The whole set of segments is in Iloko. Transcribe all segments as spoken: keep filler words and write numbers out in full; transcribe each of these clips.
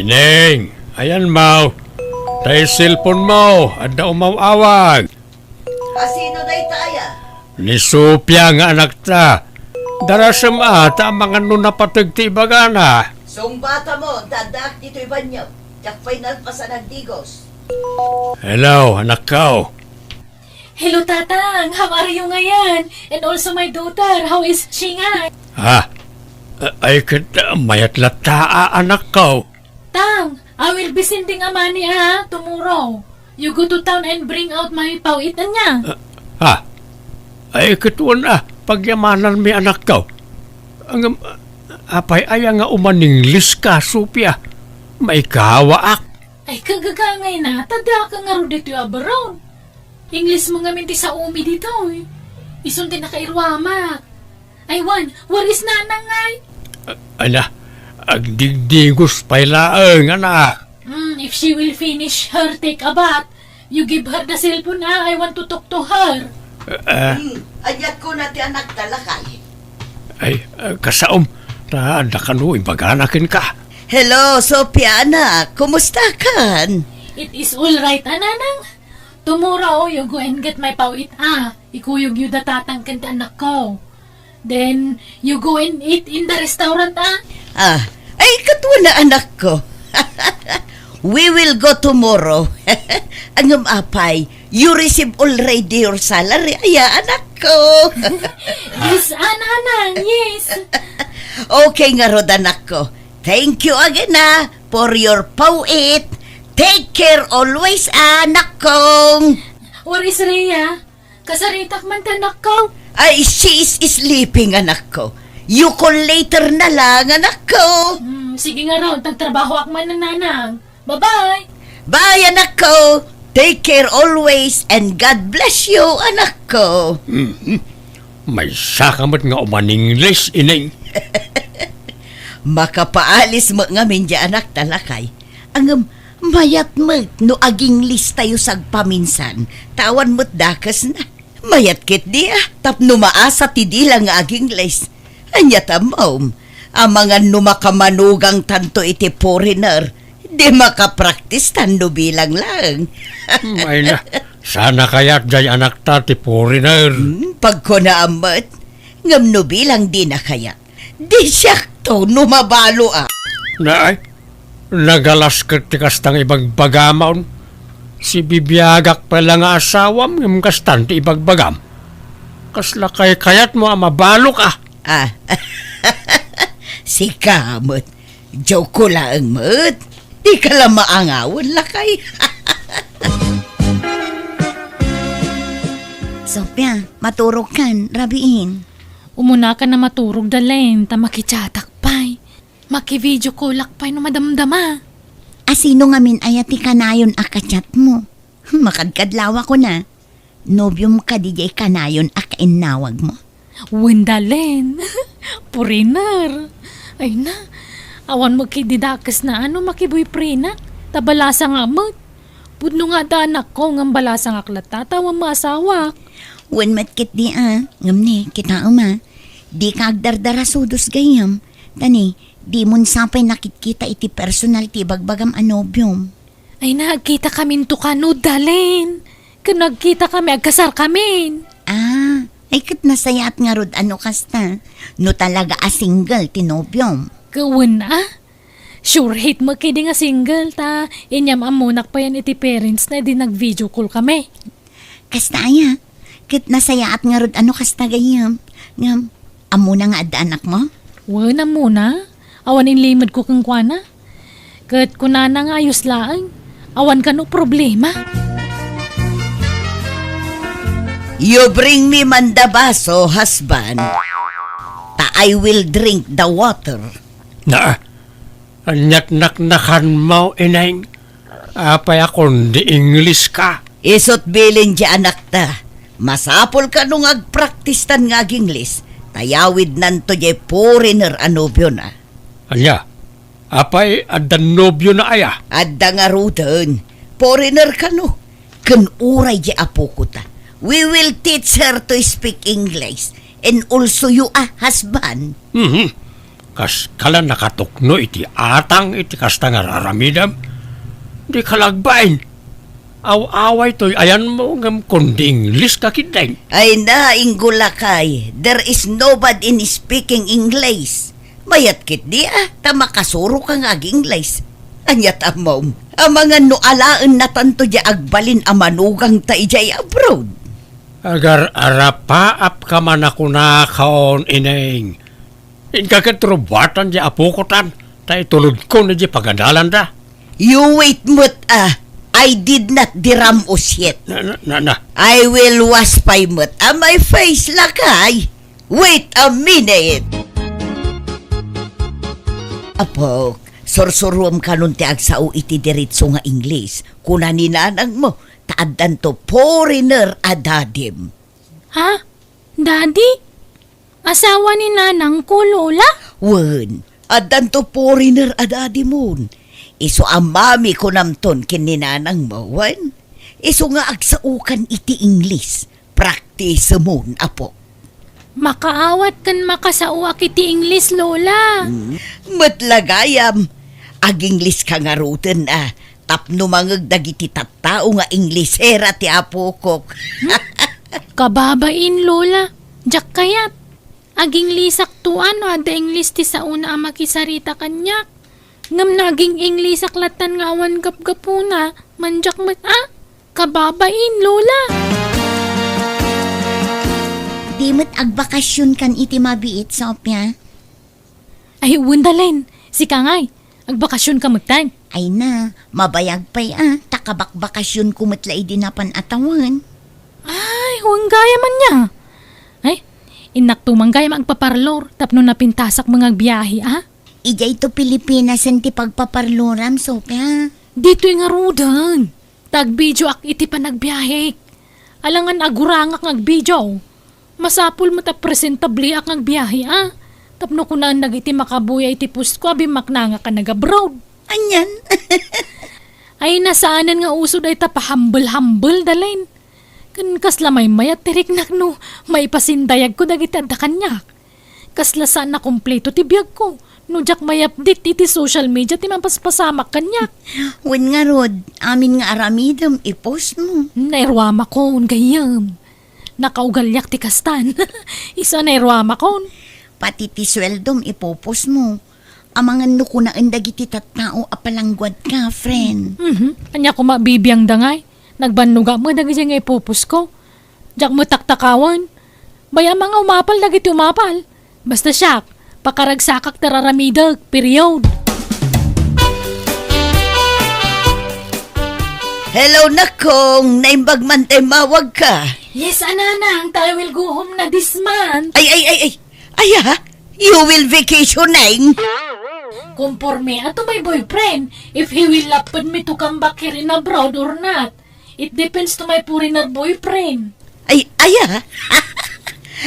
Neng, ayan mo. Tay cellphone mo, adda umaw-awag. Asino dayta aya? Ni Sofia nga anakta. Darasem a ta amangan no napateg ti ibagana. Sungbata mo, addaak ditoy banio. Diak pay nalpasan agdigos. Hello, anakko. Hello, Tatang. How are you ngayon? And also my daughter, how is she nga? Ha? A-, ay, ket, ah, mayat latta, a, anakko. Tang, I will be sending a money, ah, tomorrow. You go to town and bring out my pawit, anya? Ah, ha? Ay, ket wen, ah, pagyamananmi, anakko. Ngem, ah, apay aya nga umaninglis ka, Sofia? Maikawaak. Ay, kagagangay na, ta diak ngarud ditoy abroad. English mo ngamin ti saomi ditoy. Isun ti nakairuamak. Ay, wen, where is Nanang ngay? Ala, agdigdigos pay laeng, anak. Hmm, if she will finish her take a bath, you give her the cellphone, ah. I want to talk to her. Ah. Hmm, aniat kuna ti anakta, lakay? Ay, ah, kasaom, ta adda kano ibagana kenka. Hello, Sofia, anak. Kumusta kan? It is all right, a, Nanang. Tomorrow, you go and get my pawit, ah. Ikuyogyo da Tatang ken ti anakko. Then, you go and eat in the restaurant, ah. Ah, ay, ket wen a, anakko. We will go tomorrow. Ngem apay, you receive already your salary, aya, anakko. Yes, a, Nanang, yes. Okay ngarud, anakko. Thank you again, ah, for your pawit. Take care always, anakko. Where is Rhea? Kasaritak man ti anakko. Ay, she is sleeping, anakko. You call later na lang, anakko. Hmm, sige ngarud, agtrabahoak man, Nanang. Bye-bye. Bye, anakko. Take care always and God bless you, anakko. Mhm. Maysa ka met nga umaninglis, ineng. Makapaalis met ngamin diay anakta, lakay. Ngem, mayat met no aginglis tayo sagpaminsan, ta awan met dakesna. Mayat ketdi, a, tapno maasa ti dila nga aginglis. Ania ta, mom, amangan no makamanugang tanto iti foreigner, di makapraktis tan no bilang laeng. Hmm, ay na, sana kayat diay anakta ti foreigner. Hmm, pagkunaam met, ngem no bilang dina kayat. Di siakto no mabalo, a. Naay, nagalas ket ti kasta nga ibagbagam. Sibibiagak pay la nga asawam ngem kastan ti ibagbagam. Kasla kaykayatmo a mabalok, a? Ah, sika met. Joke ko laeng met. Dika la maangawen, lakay. Sofia, maturog kan, rabiin. Umuna ka na maturog, Dalen, ta makichatak pay. Maki-video callak pay no madamdama. Asino ngamin aya ti kanayon a kachat mo? Makadkadlawa ko na. Nobiom kadi diay kanayon a kainnawag mo? Wen, Dalen. Foreigner. Ay na, awan met ketdi dakesna a no makiboyfriendak, ta balasangak met. Pudno nga adda anakko ngem balasangak latta ta awan maasawak. Wen met ketdi a, ngem ne, kitaem a, dika agdardarasudos gayyem, ta ne, dimon sa pay nakitkita iti personal ti ibagbagam a nobiom. Ay na, agkitakaminto kano, Dalen. Ken no agkitakami, agkasarkamin. Ah, ay ket nasayaat ngarud a no kasta, no talaga a single ti nobiom. Ket wen a? Sure hit met ketdi nga single, ta inyam-ammonak payen iti parents na idi nag-video call kami. Kasta aya, ket nasayaat ngarud a no kasta gayyem, ngem, ammona nga adda anakmo? Wen, ammona. Awan inlimedko kenkuana. Ket kunana nga ayos laeng, awan kano problema. You bring me man the baso, husband, ta I will drink the water. Na, ania't naknakanmo, ineng? Apay a kundi English ka? Isu't bilin diay anakta, masapul kano nga agpraktistan nga ag-English, ta yawidnanto diay foreigner a nobiona. Ania? Apay, adda nobiona aya? Adda ngaruden. Foreigner kano. Ken uray diay apoko ta. We will teach her to speak English. And also you, a, husband. Mhm. Kas kala nakatukno iti atang iti kasta nga ar-aramidem. Di kalagbain. Aw-away toy ayanmo ngem kundi Ingles ka ketdin. Ay na, Inggo lakay, there is no bad in speaking English. Mayat ketdi a, ta makasuroka nga ag-Ingles. Ania ti ammom? Amangan no alaennatanto diay agbalin a manugangta idiay abroad. Agar-arapaapka man a kunakon, Ineng. Inka ket rubuatan diay apokotan, ta itulodko idiay pagadalanda. You wait met a, I did not diramos yet. Na, na, na, na. I will wash pay met a my face, lakay. Wait a minute. Apok, sursuruem kanon ti agsao iti diretso nga Ingles. Kuna ni nanangmo, ta addanto foreigner a dadim. Ha? Daddy? Asawa ni nanangko, Lola? Wen, addanto foreigner a dadimon. Isu a mami kunamton ken ni nanangmo, wen? Isu nga agsaokan iti Ingles. Praktisemon, apo. Makaawat ken makasaoak iti Ingles, Lola. Hmm. Met la gayam, ag-Ingles ka ngaruden a, tapno mangeg dagiti tattao nga Inglesera ti apokok. Kababain, Lola. Diak kayat. Ag-Inglesakto a no adda Ingles ti saona a makisarita kaniak. Ngem no aging-Inglesak lattan nga awan gapgapuna, mandiak met a. Kababain, Lola. Di met agbakasionkan iti mabiit, Sofia? Ay, wen, Dalen. Sika ngay, agbakasionka metten? Ay na, mabayag pay a, ta kabakbakasionko met la idi napan a tawen. Ay, wen gayam ania. Ay, innakto man gayam agpaparlor tapno napintasak nga agbiahe a. Idiayto Pilipinasen ti pagpaparloram, Sofia. Ditoy ngaruden. Ta agbideoak iti panagbiahek. Alangan agurangak nga agbideo. Masapul met a presentableak nga agbiahe a. Tapno kunaen dagiti makabuya iti postko a bimmaknangak a nag-abroad. Anian? Ay, nasaanen nga uso dayta pahambel-hambel, Dalen. Ken kasla maymayat ti riknak no maipasindayagko dagiti adda kaniak. Kasla saan a kompleto ti biagko no diak may-update iti social media ti mapaspasamak kaniak. Wen ngarud, amin nga aramidem, i-post mo. Nairuamakon, gayyem. Nakaugaliak ti kastan. Isu a nairuamakon. Pati ti sueldom, ipo-post mo. Amangan no kunaen dagiti tattao a palangguadka, friend. Mhm. Ania koma bibiangda ngay? Nagbannogak met dagiti nga ipo-post ko. Diak met taktakawan. Bay-am nga umapal dagiti umapal. Basta siak, pakaragsakak ti ar-aramidek, period. Hello, Nakong. Naimbag man ta immawagka. Yes, a nanang, ta I will go home na this month. Ay, ay, ay, ay. Aya, you will vacationing? Conforme to my boyfriend, if he will lapad me to come back here in abroad or not. It depends to my foreigner boyfriend. Ay, aya.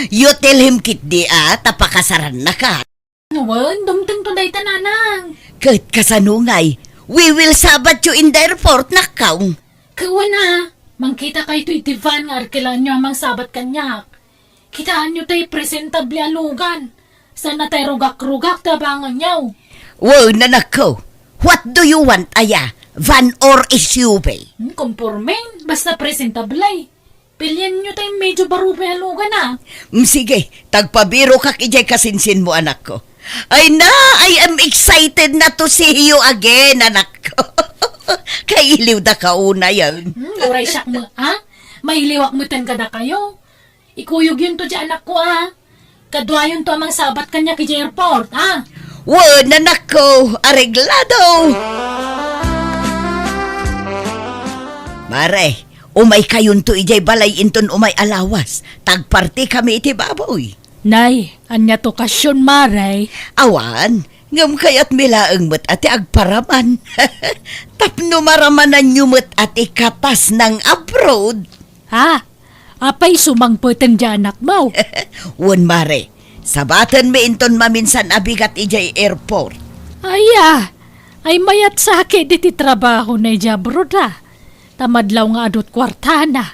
You tell him ketdi a, ta pakasarannaka. Wen, dumtengto dayta, nanang. Ket kasano ngay? We will sabat you in the airport, Nakong. Kawan a, mangkitakayto iti van nga arkelaanyo a mangsabat kaniak. Kitaenyo tay presentable a lugan. Saan a tay rugak-rugak ti abanganyo. Wen, anakko, what do you want, aya? Van or S U V? Hmm, conforme, basta presentable. Pilienyo tay medyo barubay a lugan a. Mm, sige, ta agpabirokak idiay kasinsinmo, anakko. Ay na, I am excited na to see you again, anakko. Kailiwdaka unay. Hmm, uray siak met a. Mailiwak metten kadakayo. Ikuyogyonto diay anakko a. Kaduayonto a mangsabat kaniak idiay airport, a. Wen, anakko, areglado. Mare, umaykayonto idiay balay inton umay a lawas, ta agpartikami iti baboy. Nay, ania ti okasion, Mare? Awan, ngem kayatmi laeng met a ti agparaman. Tapno maramananyo met a ti katas nang-abroad. Ha? Apay, sumangpeten diay anakmo? Wen, Mare. Sabatenmi inton maminsan a bigat idiay airport. Aya, ay mayat sakit iti trabahona idiay abroad a. Ta madlaw nga adu ti kuartana.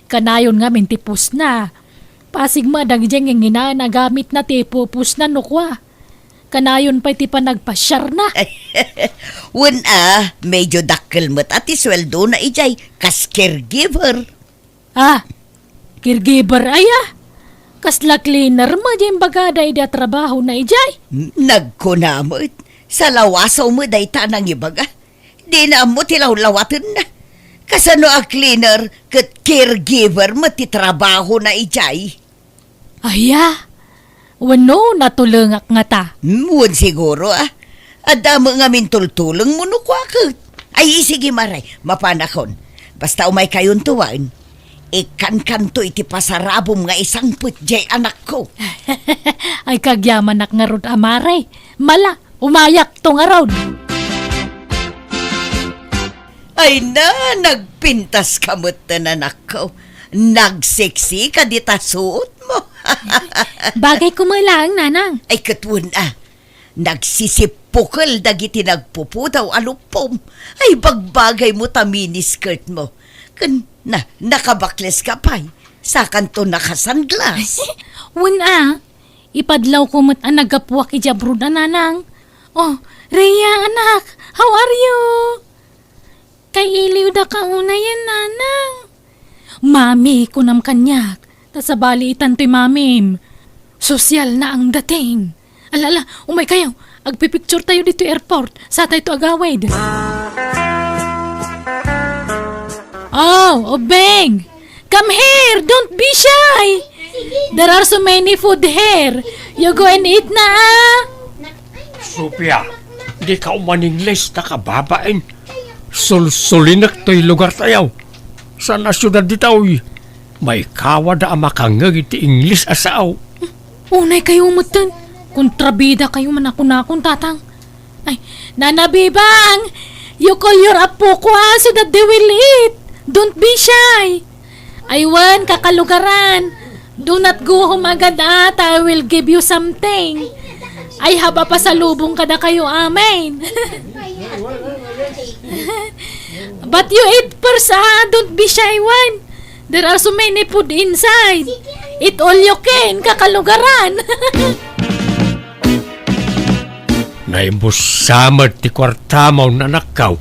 Kanayon ngamin ti pusna. Pasig met dagiti nginginaen a gamitna ti ipupusna no kua. Kanayon pay ti panagpasiarna. Wen a, medyo dakkel met a ti sueldona idiay kas caregiver. Ah, caregiver aya? Kasla cleaner met diay imbagada idi a trabahona idiay? N-, nagkuna met. Salawasaw met dayta a nangibaga. Dina ammo ti lawlawatenna. Kasano a cleaner ket caregiver met ti trabahona idiay? Aya, wenno natulengak ngata? Hmm, wen siguro, ah. Adda met ngamin tultulengmo no kua ket. Ay, sige, Mare, mapanakon. Basta umaykayonto wen, ikkankanto iti pasarabom nga isangpet diay anakko. Ay, kagyamanak ngarud a, Mare. Mala, umayakto ngarud. Ay na, nagpintas ka met, anakko. Nagseksi ka dita suot mo. Bagay ko met laeng, Nanang. Ay, ket wen a. Nagsisipukel dagiti nagpupudaw a luppom. Ay, bagbagay mo ta miniskirt mo. Ken na, nakabakles ka pay. Sakanto nakasanglas. Wen a. Ipadlaw ko met a naggapuak idiay abroad a, Nanang. Oh, Rhea, anak, how are you? Kay iliw daka unayen, Nanang. Mami, kunam kaniak. Ta sabali itan toy mamim. Sosyal na ang dating. Ala, ala, umaykayo. Agpipicture tayo ditoy airport. Satayto agawid. Oh, Obeng! Come here! Don't be shy! There are so many food here. You go and eat na, ah! Sofia, dika umaningles ta kababain. Sulsulinek toy lugartayo. Saan a siudad ditoy. Maikawada a makangngeg iti Ingles a sao. Unaykayo metten. Kontrabidakayo man a kunakon, Tatang. Ay, Nana Bibang! You call your apoko, ah, so that they will eat. Don't be shy. Ay wen, kakalugaran. Do not go home agad, ah, ta I will give you something. I have a pasalubong kadakayo amin. But you eat first, ah. Don't be shy, wen. There are so many food inside. Eat all you can, kakalugaran. Naibussa met ti kuartamo, anakko.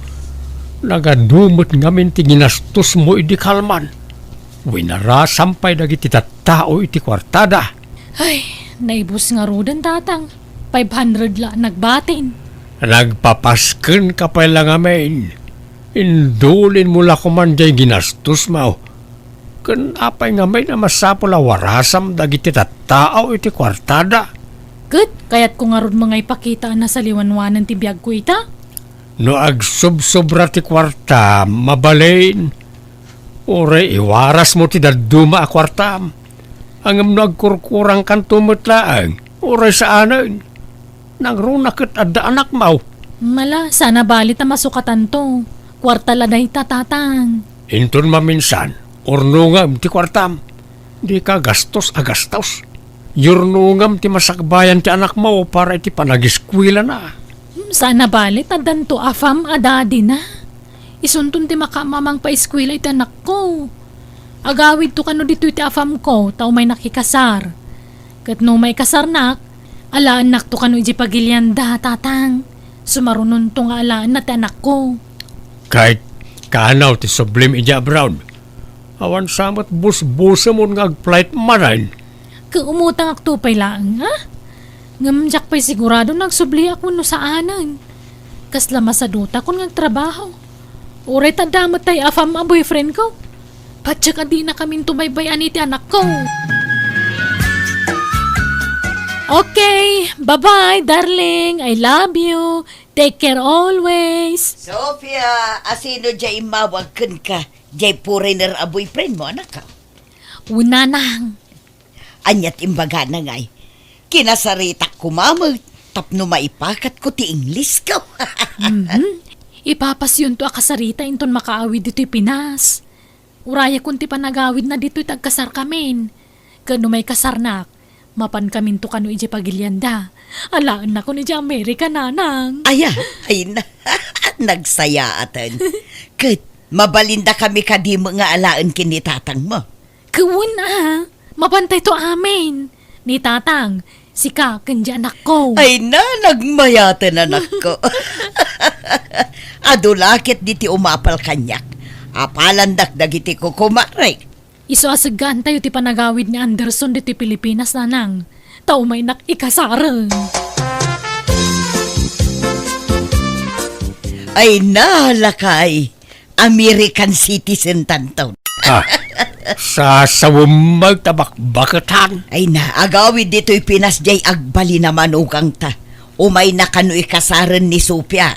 Nagadu met ngamin ti ginastosmo idi kalman. Winarasam pay dagiti tattao iti kuartada. Ay, naibus ngaruden, Tatang. Five hundred la nagbatin. Nagpapaskenka pay la ngamin. Indulinmo la koman diay ginastosmo. Ken apay ngamin a masapul a warasam dagiti tattao iti kuartada? Ket kayatko ngarud nga ipakita a nasaliwanwanen ti biagko ita? No agsubsobra ti kuarta, mabalin. Uray iwarasmo ti dadduma a kuartam. Ngem no agkurkurangkanto met laeng, uray saanen. Nangruna ket adda anakmo. Mala, saan a bali ta masukatanto. Kuarta la dayta, Tatang. Inton maminsan, urnongem ti kuartam. Dika gastos a gastos. Yurnongem ti masakbayan ti anakmo para iti panagiskuelana. Hmm, saan a bali ta addanto afam a daddy na. Isunton ti makaamamang paiskuela iti anakko. Agawidto kano ditoy ti afamko, ta umaynak ikasar. Ket no maikasarnak, alaennakto kano idiay pagilianda, Tatang. Sumarunonto nga alaenna ti anakko. Ket kanaw ti sublim idiay abroad. Awan sa met busbusemon nga ag-flight manen. Ket umutangakto pay laeng, a? Ngem diak pay sigurado no agsubliak wenno saanen. Kasla masadutakon nga agtrabaho. Uray ta adda met tay afam a boyfriendko. Patiek a dinakaminto baybay-an iti anakko. Okay, bye-bye, darling. I love you. Take care always. Sofia, asino diay immawag kenka? Diay foreigner a boyfriendmo, anakko? Wen, Nanang. Ania ti imbagana ngay? Kinasaritak koma met tapno maipakatko ti Inglesko. Mhm. Ipapasyonto a kasarita inton makaawid ditoy Pinas. Urayakon ti panagawidna ditoy ta agkasarkamin. Ket no maikasarnak, mapankaminto kano idiay pagilianda. Alaennakon idiay Amerika, Nanang. Aya, ay na. Nagsayaaten. Ket mabalindakami kadi met nga alaen ken ni tatangmo? Ket wen a, mapantayto amin. Ni tatang, Sika ken di anakko. Ay na, nagmayaten, anakko. Adu la ket diti umapal kaniak. Apalandak dagiti kukumarek. Isu a seggaantayo ti panagawid ni Anderson ditoy Pilipinas, nanang. Ta umaynak ikasaren. Ay na, lakay. American citizen tanto. Ah, sasawem met ta bakbaketan. Ay na, agawid ditoy Pinas jay agbalin a manugangta. Umayna kano ikasaren ni Sofia.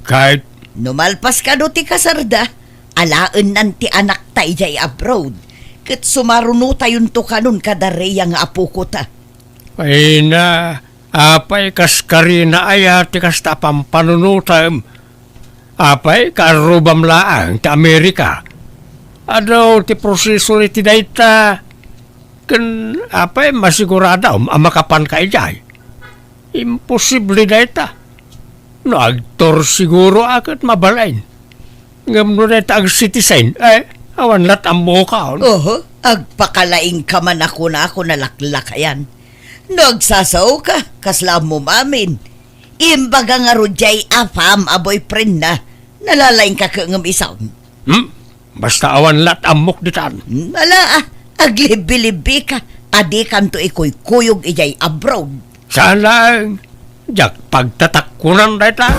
Ket? No malpas kano ti kasarda, alaennan ti anakta idiay abroad. Ket sumarunotayonto kanon kada Rhea nga apokota. Ay na, apay kas karina aya ti kasta a pampanunotem? Apay, kaarrubam laeng ti Amerika? Adu ti proseso iti dayta. Ken apay, masiguradam a makapanka idiay? Imposible dayta. No agtor siguro a ket mabalin. Ngem no dayta ag-citizen, eh, awan lat ammokon. Oho, agpakalaingka man a kunako nalaklakayan. No agsasaoka, kasla ammom amin. Imbaga ngarud jay apam a boyfriend na, nalalaingka ket ngem isu. Hmm? Basta awan lat ammok ditan. Hmm, ala, ah, aglibbilibi ka, a dikanto ikuykuyog idiay abroad. Saan laeng, diak pagtatakkunan dayta.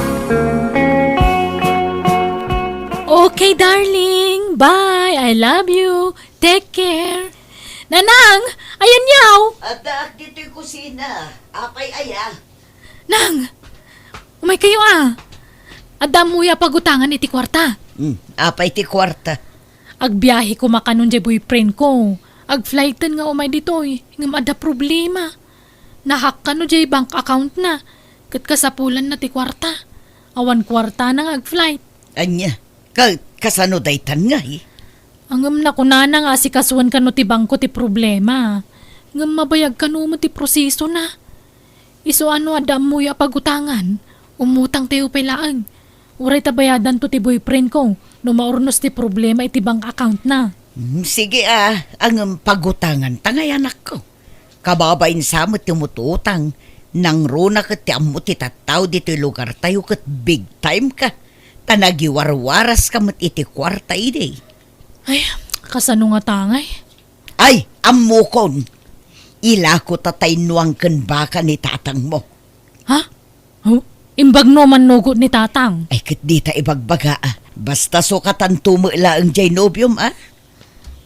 Okay, darling. Bye. I love you. Take care. Nanang, ayanyaw. Addaak ditoy kusina. Apay aya? Nang, umay kayo, ah. Adda ammoyo a pagutangan iti kuarta. Hmm, apay ti kuarta? Agbiahe koma kanon jay boyfriend ko. Agflighten nga umay ditoy, ngem adda problema. Nahack kano jay bank account na, ket kasapulanna ti kuarta. Awan kuartana nga agflight. Ania? Ka-, kasano daytan ngay? Ngem nakunana nga asikasuan kano ti bangko ti problema. Ngem mabayag kano met ti prosesona. Isu a no adda ammoyo a pagutangan, umutangtayo pay laeng. Uray ta bayadanto ti boyfriend ko no maurnos ti problema iti bank account na. Hmm, sige a, ngem pagutanganta ngay, anakko. Kababain sa met ti umututang, nangruna ket ti ammo ti tattao ditoy lugartayo ket big time ka. Ta nagiwarwaraska met iti kuarta idi. Ay, kasano ngata ngay? Ay, ammokon. Ilako ta tainnuang ken baka ni tatangmo. Ha? Oh, imbag no mannugot ni tatang. Ay, ket dita ibagbaga, ah. Basta sukatanto met laeng jay nobiom, ah.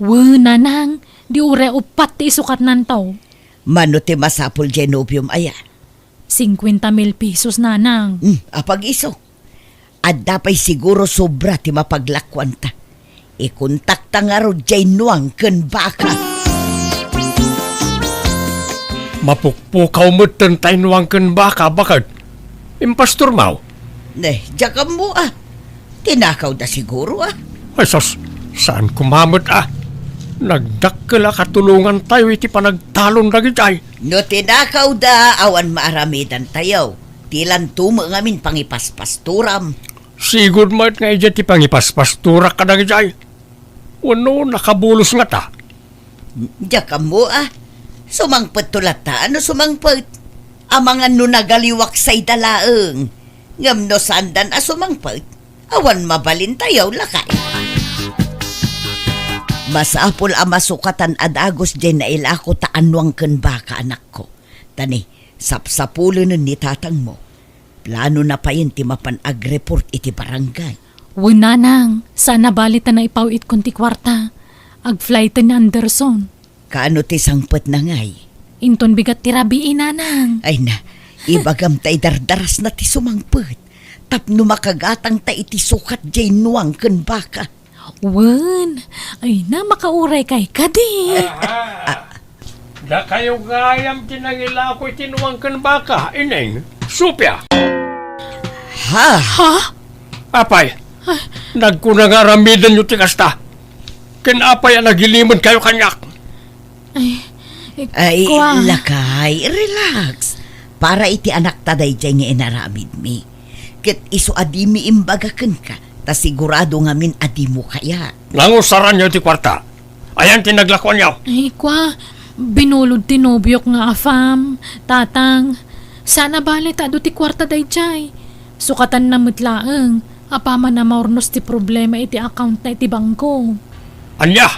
Wen, nanang, di uray uppat ti isukatnanto. Mano ti masapul jay nobiom aya? Cincuenta mil pesos, nanang. Hmm, apag-isu. Adda pay siguro sobra ti mapaglakuanta. Ikontakta ngarud jay nuang ken baka. Mapukpukaw metten tay nuang ken baka, baket. Impastormaw? Ne, diak ammo, ah. Tinakawda siguro, ah. Ay, sus, saan koma met, ah. Nagdakkel a katulongantayo iti panagtalon dagijay. No tinakawda, awan maaramidantayo. Dilanto met ngamin pangipaspastoram. Sigud met nga idiay ti pangipaspastorak kadagijay. Wenno nakabulos ngata? Diak ammo, ah. Sumangpetto latta no sumangpet. Amangan no nagaliwak sayda laeng. Ngem no saandan a sumangpet, awan mabalintayo, lakay. Masapul a masukatan a dagus diay nailako ta a nuang ken baka, anakko. Ta ni, sapsapulenen ni tatangmo. Planona payen ti mapan agreport iti barangay. Wen, nanang, saan a bali ta naipaw-itkon ti kuarta. Agflighten ni Anderson. Kaano ti sangpetna ngay? Inton bigat ti rabii, nanang. Ay na, ibagam ta idardarasna ti sumangpet. Tapno makagatangta iti sukat diay nuang ken baka. Wen, ay na, makauraykay kadi. Aha. Ah. Dakayo gayam ti nangilako iti nuang ken baka, Ineng, Sofia. Ha? Ha? Apay, ah, nagkuna nga aramidenyo ti kasta. Ken apay a nagilimenkayo kaniak? Ay, eh, ay, kua. Lakay, relax. Para iti anakta daydiay nga inaramidmi. Ket isu a dimi imbaga kenka, ta sigurado ngamin a dimo kayat. Nangusaranyo ti kuarta. Ayan ti naglakuanyo. Ay, kua, Binulod ti nobiok nga afam, Tatang. Saan a bale ta adu ti kuarta daydiay. Sukatanna met laeng, apaman a maurnos ti problema iti accountna iti bangko. Ania?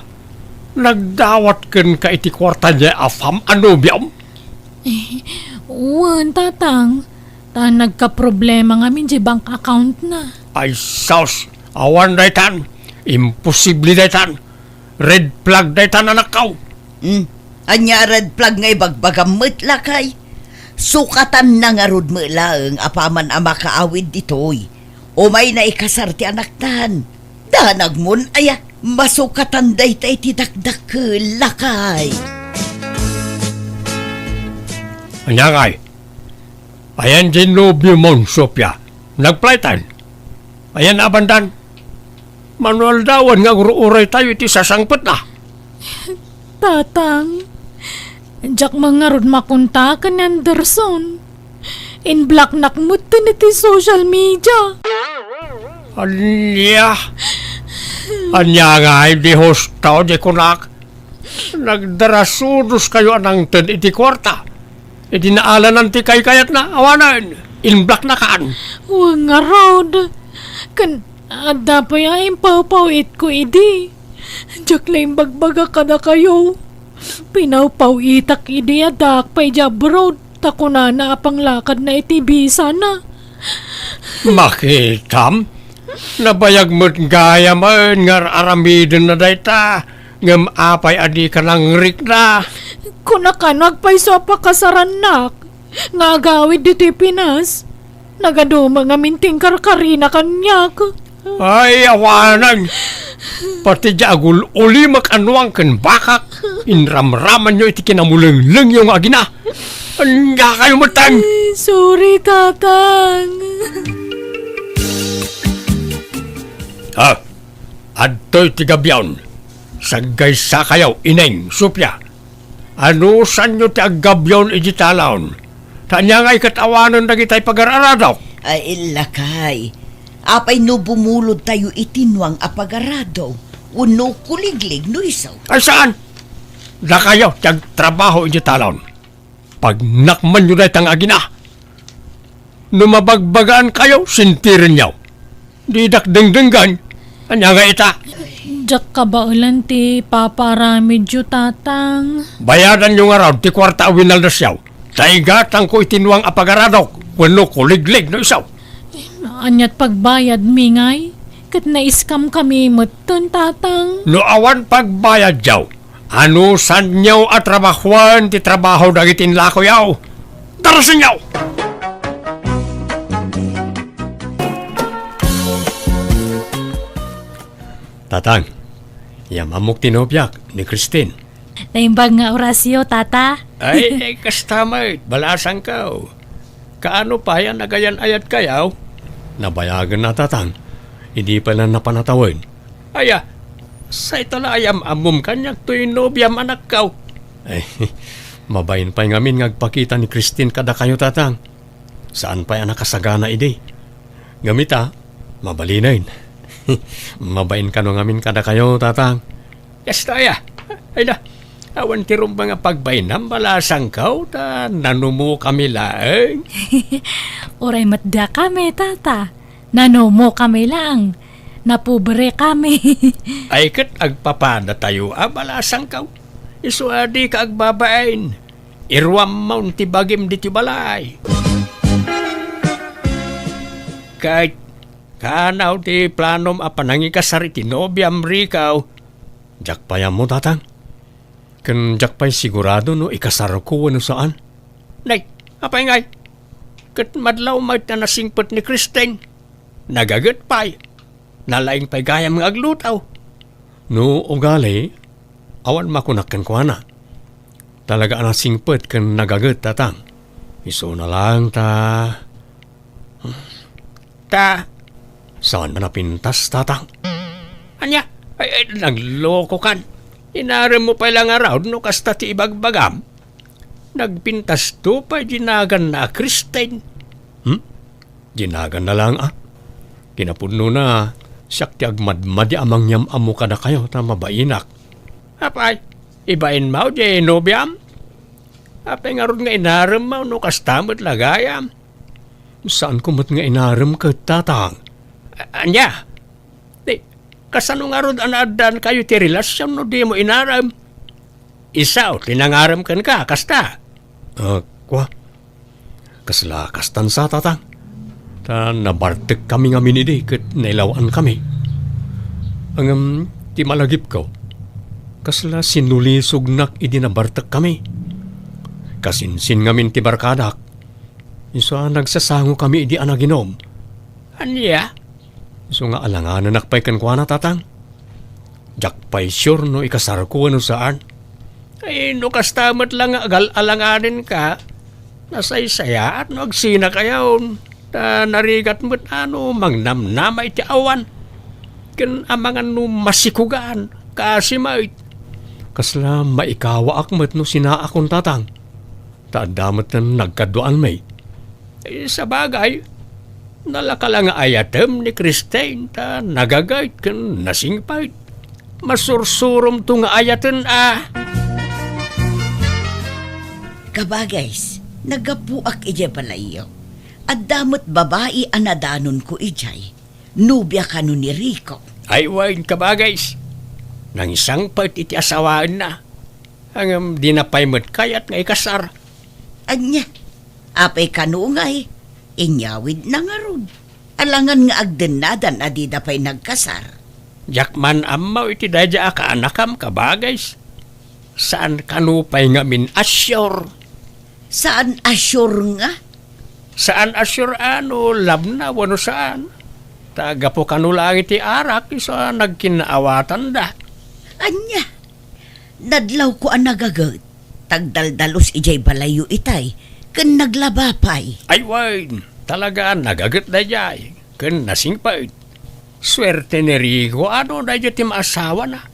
Nagdawat kenka iti kuarta diay afam a nobiom? Eh, wen, Tatang. Ta nagkaproblema ngamin diay bank accountna. Ay sus, awan daytan. Imposible daytan. Red flag daytan, anakko. Hmm. Ania a red flag nga ibagbagam met, lakay? Sukatanna ngarud met laeng apaman a makaawid ditoy. Umayna ikasar ti anaktan. Danagmon, aya, masukatan dayta iti dakdakkel, lakay. Ania ngay? Ayan diay nobiomon, Sofia. Nagflightan. Ayan a bandan. Mano aldawen nga agur-uraytayo iti sasangpetna. Tatang, diak man ngarud makontak ken ni Anderson. In-blocknak metten iti social media. Ania? Ania ngay, di husto, di kunak? Nagdarasudoskayo a nangted iti kuarta. Idi naalanan ti kaykayatna, awanen, in-blocknakan. Wen ngarud. Ken adda pay a impawpaw-itko idi. Diak la imbagbaga kadakayo. Pinawpaw-itak idi addaak pay idiay abroad, ta kunana a panglakadna iti bisana. Makitam? Nabayag met gayamen nga ar-aramidenna dayta, ngem apay a dika nangrikna? Kunak no agpayso a pakasarannak nga agawid ditoy Pinas. Nagaduma ngamin ti inkarkarina kaniak. Ay, awanen! Pati diay agul-ulimek a nuang ken bakak, inramramanyo iti kinamulenglengyo nga agina. Ania kayo metten? Ay, sorry, Tatang. Ah, adtoy ti gabion. Saggaysakayo, Ineng, Sofia. Anusanyo ti aggabion idiay talaon? Ta ania ngay ket awanen dagitay pagar-aradok? Ay, lakay. Apay no bumulodtayo iti nuang a pagarado wenno kuliglig no isu? Ay, saan? Dakayo ti agtrabaho idiay talaon. Pagnakmanyo dayta nga agina. No mabagbagaankayo, sentirenyo. Didak dengdenggen. Ania nga ita? Diak kabaelan ti papaaramidyo, Tatang. Bayadanyo ngarud ti kuarta a winaldasyo. Ta igatangko iti nuang a pagaradok wenno kuliglig no isu. Aniat pagbayadmi ngay? Ket na-scam kami metten, Tatang. No awan pagbayadyo, anusanyo a trabahoen ti trabaho dagiti inlakoyo? Darasenyo! Tatang, yam-ammok ti nobiak, ni Christine. Naimbag nga orasyo, Tata. Ay, ay, kasta met, balasangko. Kaano pay a nagayan-ayatkayo? Nabayagen na, Tatang. Idi pay la napan a tawen. Aya, sayta la a yam-ammom kaniak toy nobiam, anakko. Ay, mabain pay ngamin nga agpakita ni Christine kadakayo, Tatang. Saan pay a nakasagana idi. Ngem ita, mabalinen. Mabain kano ngamin kadakayo, Tatang. Kasta aya. Ay na, awan ti rumbeng a pagbainam, balasangko, ta nanumokami laeng. Uray met dakami, Tata. Nanumokami laeng. Napobrekami. Ay ket agpapadatayo a, balasangko. Isu a dika agbabain. Iruammon ti bagim ditoy balay. Ket kaanaw ti planom a panangikasar iti nobiam, Rico? Diak pay ammo, Tatang. Ken diak pay sigurado no ikasarko wenno saan. Nay, apay ngay? Ket madlaw met a nasingpet ni Christine. Nagaget pay. Nalaing pay gayam nga agluto. No ugali, awan makunak kenkuana. Talaga a nasingpet ken nagaget, Tatang. Isuna laeng ta, ta, saan a napintas, Tatang? Ania? Ay, ay, naglokokan. Inaremmo pay la ngarud no kasta ti ibagbagam. Nagpintasto pay di naganna a Christine. Hmm? Di naganna laeng a. Kinapudnona, siak ti agmadmadi a mangyam-ammo kadakayo ta mabainak. Apay, Ibainmo diay nobiam? Apay ngarud nga inaremmo no kasta met la gayam? Saanko met nga inarem ket, Tatang. A-, ania? Di, kasano ngarud a naaddaankayo ti relasion no dimo inarem? Isu ti nangarem kenka, kasta? Ah, kua? Kasla kastan sa, Tatang. Ta nabartekkami ngamin idi ket nailaw-ankami. Ngem ti malagipko, kasla sinulisognak idi nabartekkami. Kasinsin ngamin ti barkadak. Isu a nagsasangokami idi a naginom. Ania? Isu nga alanganenak pay kenkuana, Tatang. Diak pay sure no ikasarko wenno saan. Ay, no kasta met la nga agal-alanganenka, nasaysayaat no agsinakayon. Ta narigat met a no mangnamnama iti awan. Ken amangan no masikugan, kaasi met. Kasla maikawaak met no sinaakon, Tatang. Ta adda met nagkaduaanmi. Eh, sabagay, nalaka la nga ayatem ni Christine ta nagagayt ken nasingpet. Masursuromto nga ayaten a. Kabagays, naggapuak idiay balayyo. Adda met babai a nadanonko idiay. Nobia kano ni Rico. Ay, wen, kabagays. Nangsangpet iti asawaenna. Ngem dina pay met kayat nga ikasar. Ania? Apay kano ngay? Inyawidna ngarud. Alangan nga agdennadan a dida pay nagkasar. Diak man ammo iti daydiay a kaanakam, kabagays. Saan kano pay ngamin a sure? Saan a sure nga? Saan a sure a no love na wenno saan. Ta gapu kano laeng iti arak isu a nagkinnaawatanda. Ania? Nadlawko a nagaget. Tagdaldalus idiay balayyo itay, ken naglaba pay. Ay wen, talaga a nagaget daydiay, ken nasingpet. Suerte ni Rico a no daydiay ti maasawana.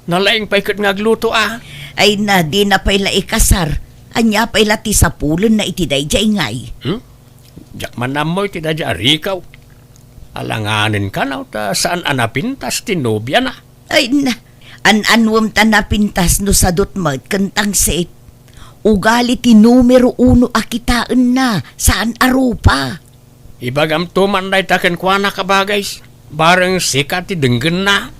Nalaing pay ket nga agluto a. Ay na, dina pay la ikasar. Ania pay la ti sapulenna iti daydiay ngay? Hmm? Diak man ammo iti daydiay a Rico. Alanganen kano ta saan a napintas ti nobiana. Ay na, an-anuem ta napintas no sadut met ken tangsit. Ugali ti numero uno a kitaenna, saan a rupa. Ibagamto man dayta kenkuana, kabagays. Bareng sika ti denggenna.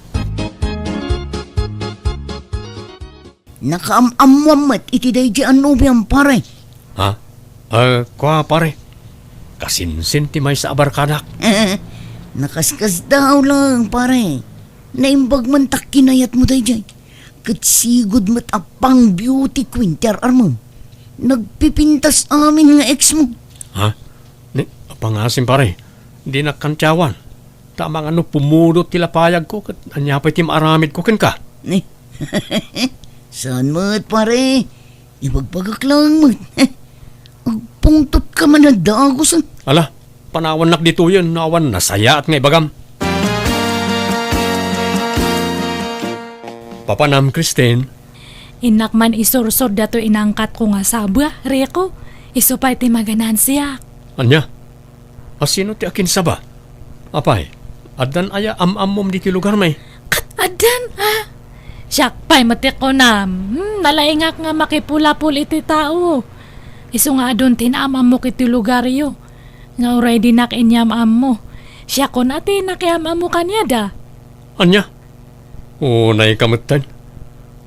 Nakaam-ammoam met iti daydiay a nobiam, pare. Ha? Ah, kua, pare. Kasinsin ti maysa a barkadak. Nakaskasdaaw laeng, pare. Naimbag man ta kinayatmo daydiay. Ket sigud met a pang-beauty queen ti ar-armem. Nagpipintas amin nga ex mo. Ha? Ni, apangasim, pare. Dinak kantiawan. Ta amangan no pumudot ti lapayagko, ket ania pay ti maaramidko kenka? Ni, saan met, pare? Ibagbagak laeng met. Agpungtotka man a dagus, a. Ala, panawannak ditoyen no awan nasayaat nga ibagam. Papanam, Christine? Innak man isursor datoy inangkatko nga saba, Rico. Isu pay ti maganansiak. Ania? A sino ti akinsaba? Apay, addan aya am-ammom ditoy lugarmi? Ket addan, a? Siak pay met ti kunam. Hmm, nalaingak nga makipulapol iti tao. Isu nga adun ti naam-ammok iti lugaryo. Nga uray dinak inyam-ammo. Siakon a ti nakiam-ammo kaniada. Ania? Unayka metten.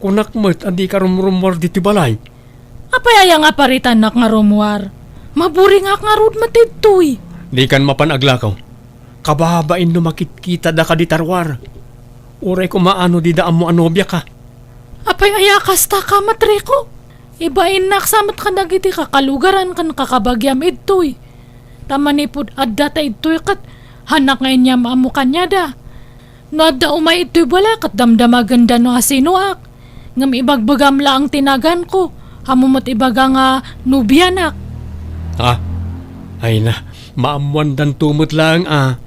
Kunak met a dika rumrummuar ditoy balay. Apay aya nga paritannak nga rummuar? Maburingak ngarud met ditoy. Dikan mapan aglakaw. Kababain no makitkita daka dita ruar. Uray koma no dida ammo a nobiaka. Apay aya kasta ka, Matriko? Ibainnak sa met kadagiti kakalugaran ken kakabagiam idtoy. Ta manipud adda ta idtoy ket hanak nga inyam-ammo kaniada. No adda umay idtoy balay ket damdamagenda no asinoak. Ngem ibagbagam laeng ti naganko, ammo met ibaga nga nobianak. Ha? Ay na, maammoandanto met laeng a.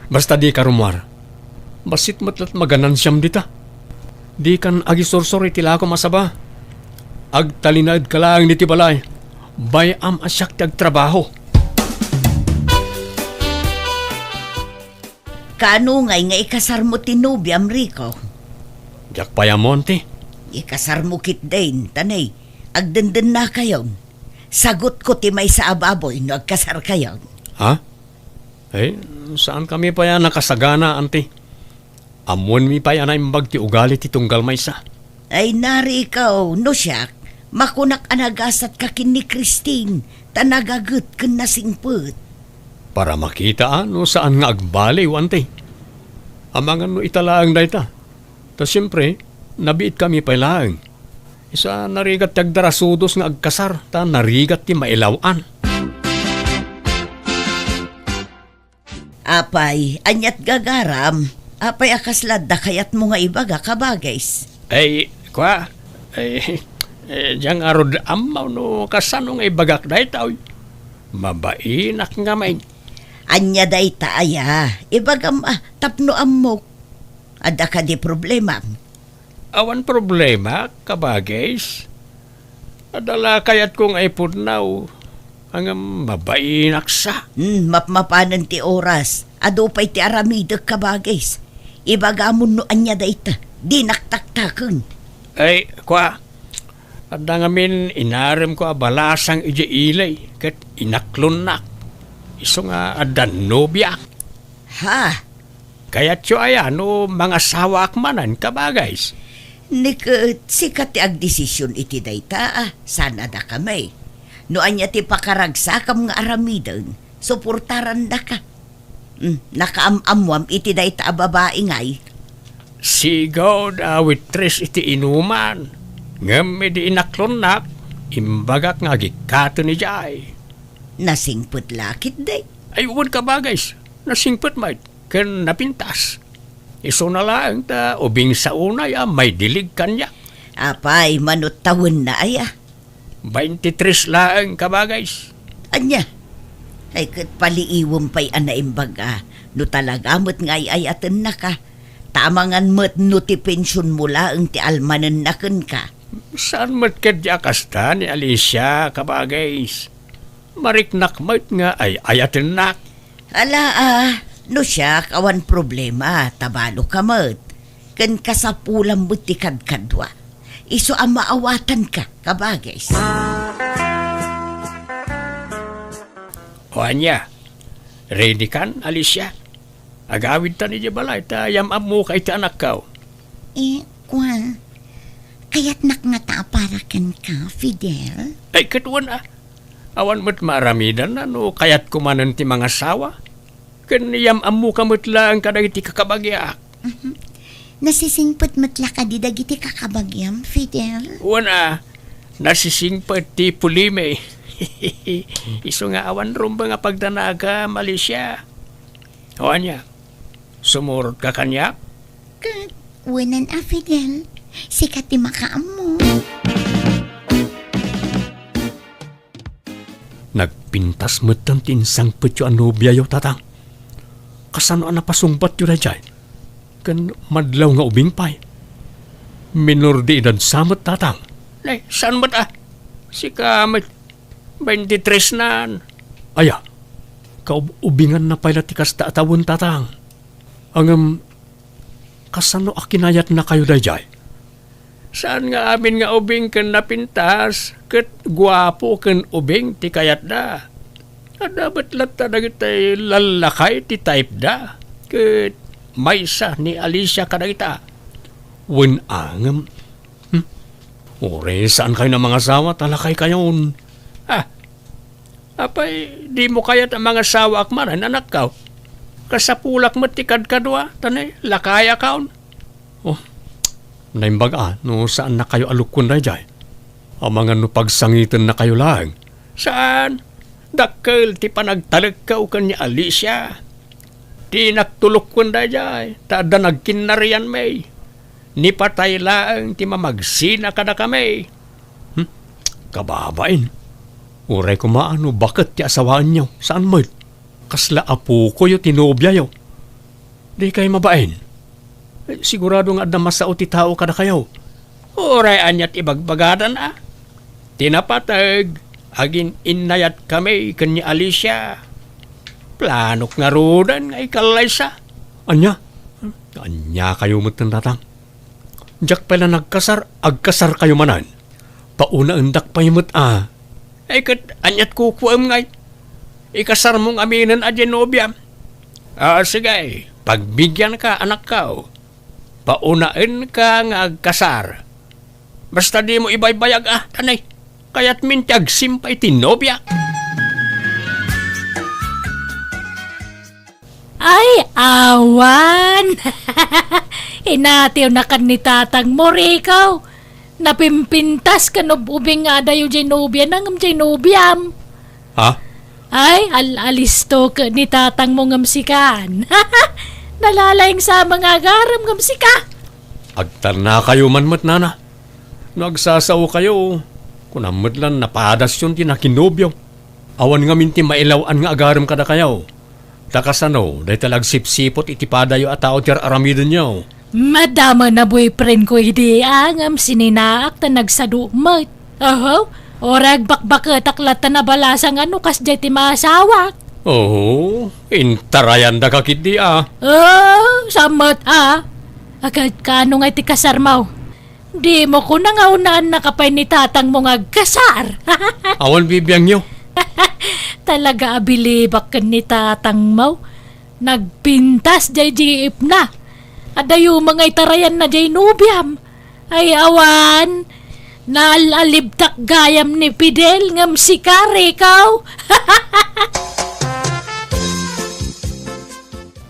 Basta dika rummuar. Bassit met la't maganansiam dita. Dikan agisursor iti lakom a saba. Agtalinaedka laeng ditoy balay. Bay-am a siak ti agtrabaho. Kaano ngay nga ikasarmo ti nobiam, Rico? Diak pay ammo, auntie. Ikasarmo ketdin, ta ne, agdendennakayon. Sagutko ti maysa a baboy no agkasarkayon. Ha? Eh, saan kami pay a nakasagana, anti? Ammoenmi pay a naimbag ti ugali ti tunggal maysa. Ay, narikaw, no siak, makunak a nagasatka ken ni Christine, ta nagaget ken nasingpet. Para makita a no saan nga agbaliw, anti. Amangan no ita laeng dayta. Ta siempre, nabiitkami pay laeng. Isu a narigat ti agdarasudos nga agkasar, ta narigat ti mailaw-an. Apay, aniat gagaram? Apay a kasla adda kayatmo nga ibaga, kabagis? Ay, kua, ay, eh, diak ngarud ammo no kasano nga ibagak dayta, oy. Mabainak ngamin. Ania dayta aya? Ibagam a, tapno ammok. Adda kadi problemam? Awan problema, kabagis. Adda la kayatko nga ipudnaw. Ngem mabainak sa. Hmm, mapmapanen ti oras. Adu pay ti aramidek, kabagis. Ibagamon no ania dayta. Dinak taktaken. Ay, kua. Adda ngamin inaremko a balasang idiay ili, ket inaklonnak. Isu nga adda nobiak. Ha? Kayatyo aya no mangasawaak manen, kabagis? Ni ket sika ti agdesision iti dayta, a, saan a dakami. No ania ti pakaragsakam nga aramiden, suportarandaka. Hmm, nakaam-ammoam iti dayta a babai ngay? Sigud a waitress iti inuman. Ngem idi inaklonnak, imbagak nga agikkaten idiay. Nasingpet la ketdi? Ay, wen, kabagis. Nasingpet met ken napintas. Isuna laeng ta ubing sa unay a maidilig kaniak. Apay, mano ti tawenna aya? Baintitres laeng, kabagis. Ania? Ay, ket paliiwem pay a naimbag a no talaga met nga ay-ayatennaka. Ta amangan met no ti pensionmo laeng ti almanenna kenka. Saan met ketdi a kasta ni Alicia, kabagis. Mariknak met nga ay-ayatennak. Ala, a, no siak, awan problema, ta balo ka met. Ken kasapulam met ti kadkadua. Isu a maawatanka, kabagis. O ania, ready kan, Alicia? Agawidtan idiay balay ta yam-ammoka iti anakko. Eh, kua, kayatnak ngata a para kenka, Fidel? Ay, ket wen a. Awan met maaramidanna no kayatko manen ti mangasawa. Ken yam-ammoka met laeng kadagiti kakabagiak. Mhm. Nasisingpet met la kadi dagiti kakabagiam, Fidel? Wen a, nasisingpet ti pulimi. Isu nga awan rumbeng a pagdanagam, Alicia. O ania, sumurotka kaniak? Ket, wenen a, Fidel, sika ti makaammo. Nagpintas metten ti insangpetyo a nobiayo, Tatang. Kasano a napasungbatyo daydiay? Ken madlaw nga ubing pay. Minor de edad sa met, Tatang. Nay, saan met a? Sika met, baintitres nan. Aya, kaub-ubinganna pay la ti kasta a tawen, Tatang. Ngem, kasano a kinayatnakayo daydiay? Saan nga amin nga ubing ken napintas, ket guapo ken ubing ti kayatda. Adda met latta dagiti lallakay ti typeda, ket maysa ni Alicia kadagita. Wen a ngem, hmm, uray saankayon a mangasawa ta lakaykayon. Ah, Apay, dimo kayat a mangasawaak manen, anakko? Kasapulak met ti kadkadua, ta ne, lakayakon. Oh, naimbag a no saannakayo a lukon daydiay. Amangan no pagsangitennakayo laeng. Saan? Dakkel ti panagtalekko ken ni Alicia. Dinak tulokon daydiay, ta adda nagkinnarianmi. Ni patay laeng ti mamagsina kadakami. Hmm? Kababain. Uray koma a no baket ti asawaenyo, saan met? Kasla apokoyo ti nobiayo. Dikay mabain. Eh, sigurado nga adda masao ti tao kadakayo. Uray ania ti ibagbagadan a. Ti napateg, agin-innayatkami ken ni Alicia. Planok ngaruden nga ikallaysa. Ania? Aniakayo metten, Tatang? Diak pay la nagkasar, agkasarkayo manen. Paunaendak pay met a. Ay, ket aniat kukuem ngay? Ikasarmo ngaminen a diay nobiam. Ah, sige, pagbigianka, anakko. Paunaenka nga agkasar. Basta dimo ibaybayag a, tanay. Kayatmin ti agsimpa iti nobia. Ay, awan! Inatiwnakan ni tatangmo, Rico. Napimpintas ken ub-ubing nga adayo diay nobiana ngem diay nobiam. Ha? Ay, al-alisto ket ni tatangmo ngem sikan. Nalalaing sa mga agarem ngem sika. Agtarnakayo man met, nana. No agsasaokayo, kunam met lan napadasyon ti nakinobio. Awan ngamin ti mailaw-an nga agarem kadakayo. Ta kasano, dayta la agsipsipot iti padayo a tao ti ar-aramidenyo. Madama na boyfriend ko idi, a, ngem sininaak ta nagsado met. Oho, uray agbakbaketak latta nabalasang a no kasdiay ti maasawak. Oho, intarayandaka ketdi, a. Oh, sammet, a. Agad kaano nga iti kasarmo? Dimo kuna nga unaennaka pay ni tatangmo nga agkasar. Awan bibiangyo. Talaga a bilibak ken ni tatangmo. Nagpintas diay jeepna. Adayo nga itarayanna diay nobiam. Ay, awan. Naal-alibtak gayam ni Fidel ngem sika, Rico.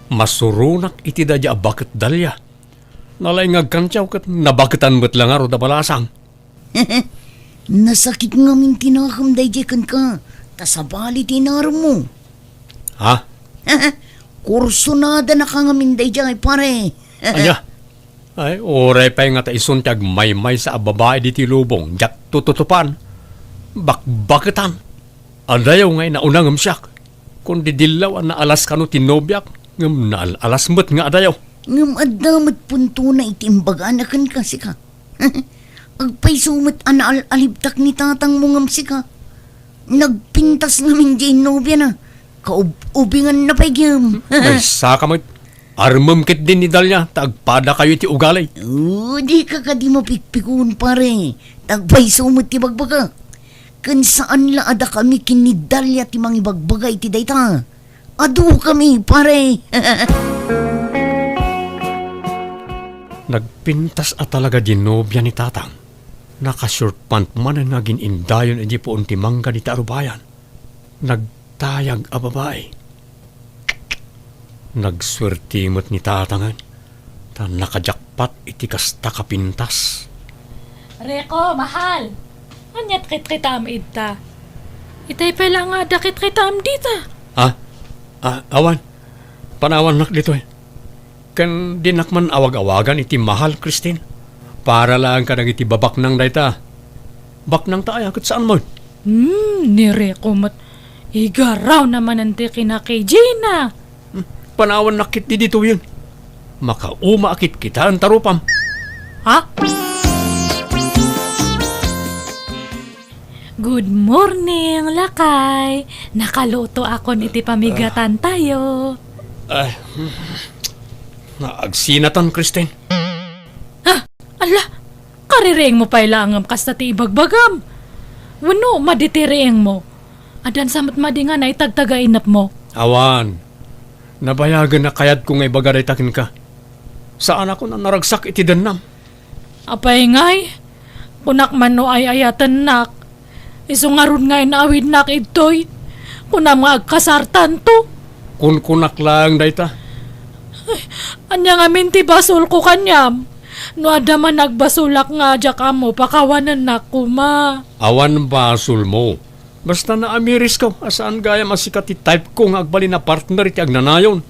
Masuronak iti daydiay a baket, Dalia. Nalaing nga agkantiaw ket nabaketan met la ngarud a balasang. Nasakit ngamin ti nakem daydiay kenka, ta sabali ti inaremmo. Ha? Kursonadanaka ngamin daydiay, pare. Ania? Ay, uray pay ngata isun ti agmaymaysa a babai ditoy lubong, diak tututupan. Bakbaketan. Adayo nga inauna ngem siak. Kundi dillaw a naalas kano ti nobiak, ngem naal-alas met nga adayo. Ngem adda met puntona iti imbagana kenka, sika. Agpayso met a naal-alibtak ni tatangmo ngem sika. Nagpintas ngamin diay nobiana. Kaub-ubinganna pay gem. Maysaka met. Armem ketdi ni Dalia ta agpadakayo iti ugali. Oh, dika kadi mapikpikon, pare. Ta agpayso met ti bagbagak. Ken saan la a dakami ken ni Dalia ti mangibagbaga iti dayta. Adukami, pare. Nagpintas a talaga diay nobia ni tatang. Naka-short pant manen nga agin-indayon idi puon ti mangga dita a rubayan. Nagtayag a babai. Nagsuerte met ni tatangen, ta nakajakpat iti kasta ka pintas. Reko, mahal! Aniat kitkitaem idta? Itay pay la nga adda kitkitaem dita. Ah? Ah, awan. Panawannak ditoy. Ken dinak man awag-awagan iti mahal, Christine. Para laeng kadagiti babaknang dayta. Baknang ta aya ket saan met? Hmm, ni Reko met. Igarawna manen ti kinakijina. Hmm, panawannak ketdi ditoyen. Makauma a kitkitaen ta rupam. Ha? Good morning, lakay. Nakalutoakon iti pamigatan tayo. Ay, hmm. Naagsinatan, Christine. Ha? Ala, kaririingmo pay laeng kasta ti ibagbagam. Wenno, madi ti riingmo? Addan sa met madi nga naitagtaga inepmo? Awan. Nabayagen a kayatko nga ibaga dayta kenka. Saanakon a naragsak iti dennam. Apay ngay? Kunak man no ay-ayatennak. Isu ngarud nga inaawidnak idtoy. Kunam nga agkasartanto. Kunkunak laeng dayta. Ay, ania ngamin ti basolko kaniam? No adda man nagbasolak nga diak ammo, pakawanennak koma. Awan basolmo. Basta naamirisko a saan gayam a sika ti type ko nga agbalin a partner iti agnanayon.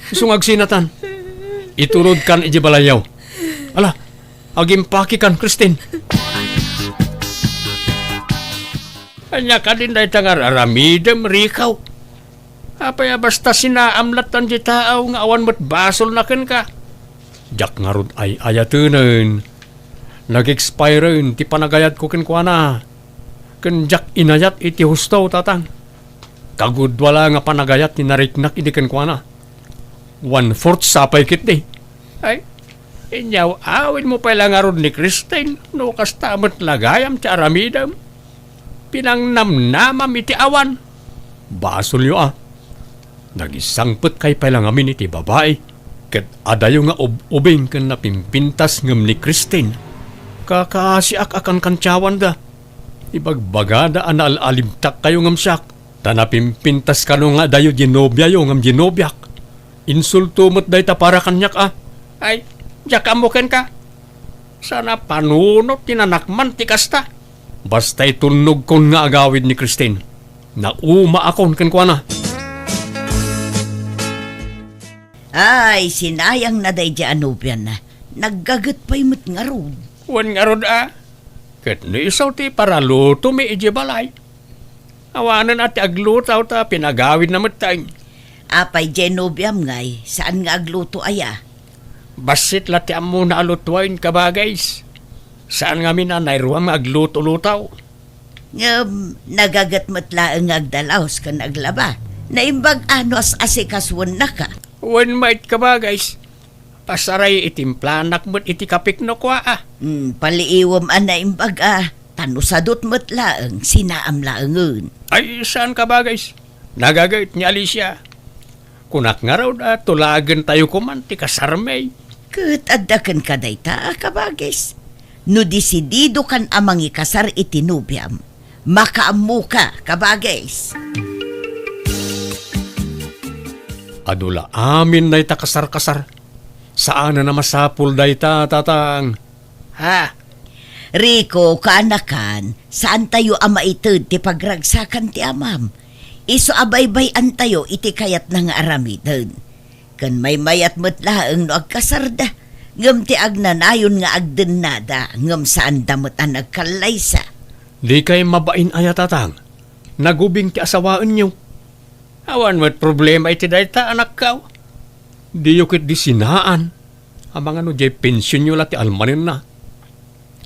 Isu nga agsinatan. Itulodkan iti balayyo. Ala, agimpakikan, Christine. Ania kadin dayta nga ar-aramidem, Rico? Apay a basta sinaam lattan ti tao nga awan met basolna kenka? Diak ngarud ay-ayatenen. Nag-expiren ti panagayatko kenkuana. Ken diak inayat iti husto, tatang. Kagudua la nga panagayat ti nariknak idi kenkuana. One-fourth sa pay ketdi. Ay, Inyaw-awidmo pay la ngarud ni Christine no kasta met la gayam ti aramidem. Pinangnamnamam iti awan. Basolyo a. Nagisangpetkay pay la ngamin iti babai, ket adayo nga ub-ubing ken napimpintas ngem ni Christine. Kakaasiak a kankantiawanda. Ibagbagada a naal-alimtakkayo ngem siak, ta napimpintas kano nga adayo diay nobiayo ngem diay nobiak. Insulto met dayta para kaniak a. Ay, diak ammo kenka. Saan a panunot ti nanakman ti kasta. Basta itulnogkon nga agawid ni Christine, naumaakon kenkuana. Ay, sinayangna daydiay a nobiana. Naggaget pay met ngarud. Wen ngarud a. Ket no isu ti paralutomi idiay balay. Awanen a ti agluto ta pinagawidna met tay. Apay diay nobiam ngay, saan nga agluto aya? Bassit la ti ammona a lutoen, kabagays. Saan ngamin a nairuam nga agluto-luto. Ngem nagaget met laeng nga agdalaos ken aglaba. Naimbag a no as-asikasuennaka. Wen met, kabagays. Pasaray, itimplanak met iti kapik no kua a. Hmm, paliiwem a naimbag a. Ta no sadut met laeng, sinaam laengen. Ay, saan, kabagays. Nagaget ni Alicia. Kunak ngarud a tulagentayo koman ti kasarmi. Ket adda kenka dayta, kabagis. No desididokan a mangikasar iti nobiam, makaammoka, kabagis. Adu la amin dayta kasar-kasar. Saanen a masapul dayta, tatang. Ha? Rico, kaanakan, saantayo a maited ti pagragsakan ti amam. Isu a baybay-antayo iti kayatna nga aramiden. Ken maymayat met laeng no agkasarda, ngem ti agnanayon nga agdennada, ngem saanda met a nagkallaysa. Dikay mabain aya, tatang? Nagubing ti asawaenyo. Awan met problema iti dayta, anakko. Diyo ketdi sinaan. Amangan no diay pensionyo la ti almanenna.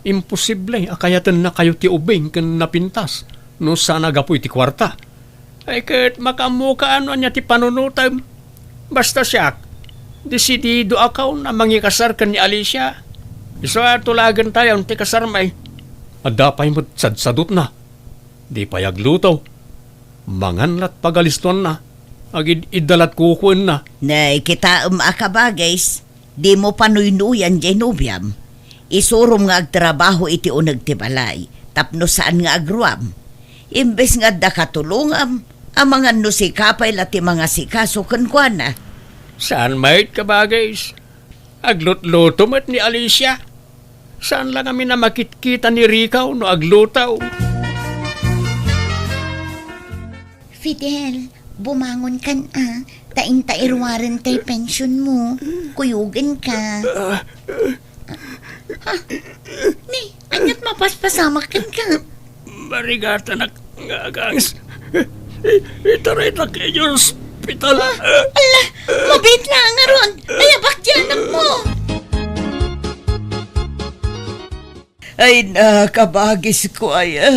Imposible a kayatennakayo ti ubing ken napintas no saan a gapu iti kuarta. Ay, ket makaammoka no ania ti panunotem. Basta siak, desididoakon a mangikasar ken ni Alicia. Isu a tulagentayon ti kasarmi. Adda pay met sadsadutna. Di pay agluto. Mangan la't pagalistoanna. Agid-idda la't kukuenna. Nay, kitaem a kabagis, dimo panuynuyan diay nobiam. Isurom nga agtrabaho iti uneg ti balay, tapno saan nga agruam. Imbes nga adda katulongam, amangan no sika pay la ti mangasikaso kenkuana. Saan met, kabagis. Aglutluto met ni Alicia. Saan la ngamin a makitkita ni Rico no agluto. Fidel, bumangonkan a, ta inta iruaren tay pensionmo. Kuyogenka. Ha? Ni, ania't mapaspasamak kenka? Marigatanak nga agangs. I-, itaraytak idiay ospital. Ala, mabiit laeng ngarud. Ayabak ti anakmo. Ay, nakabagisko aya.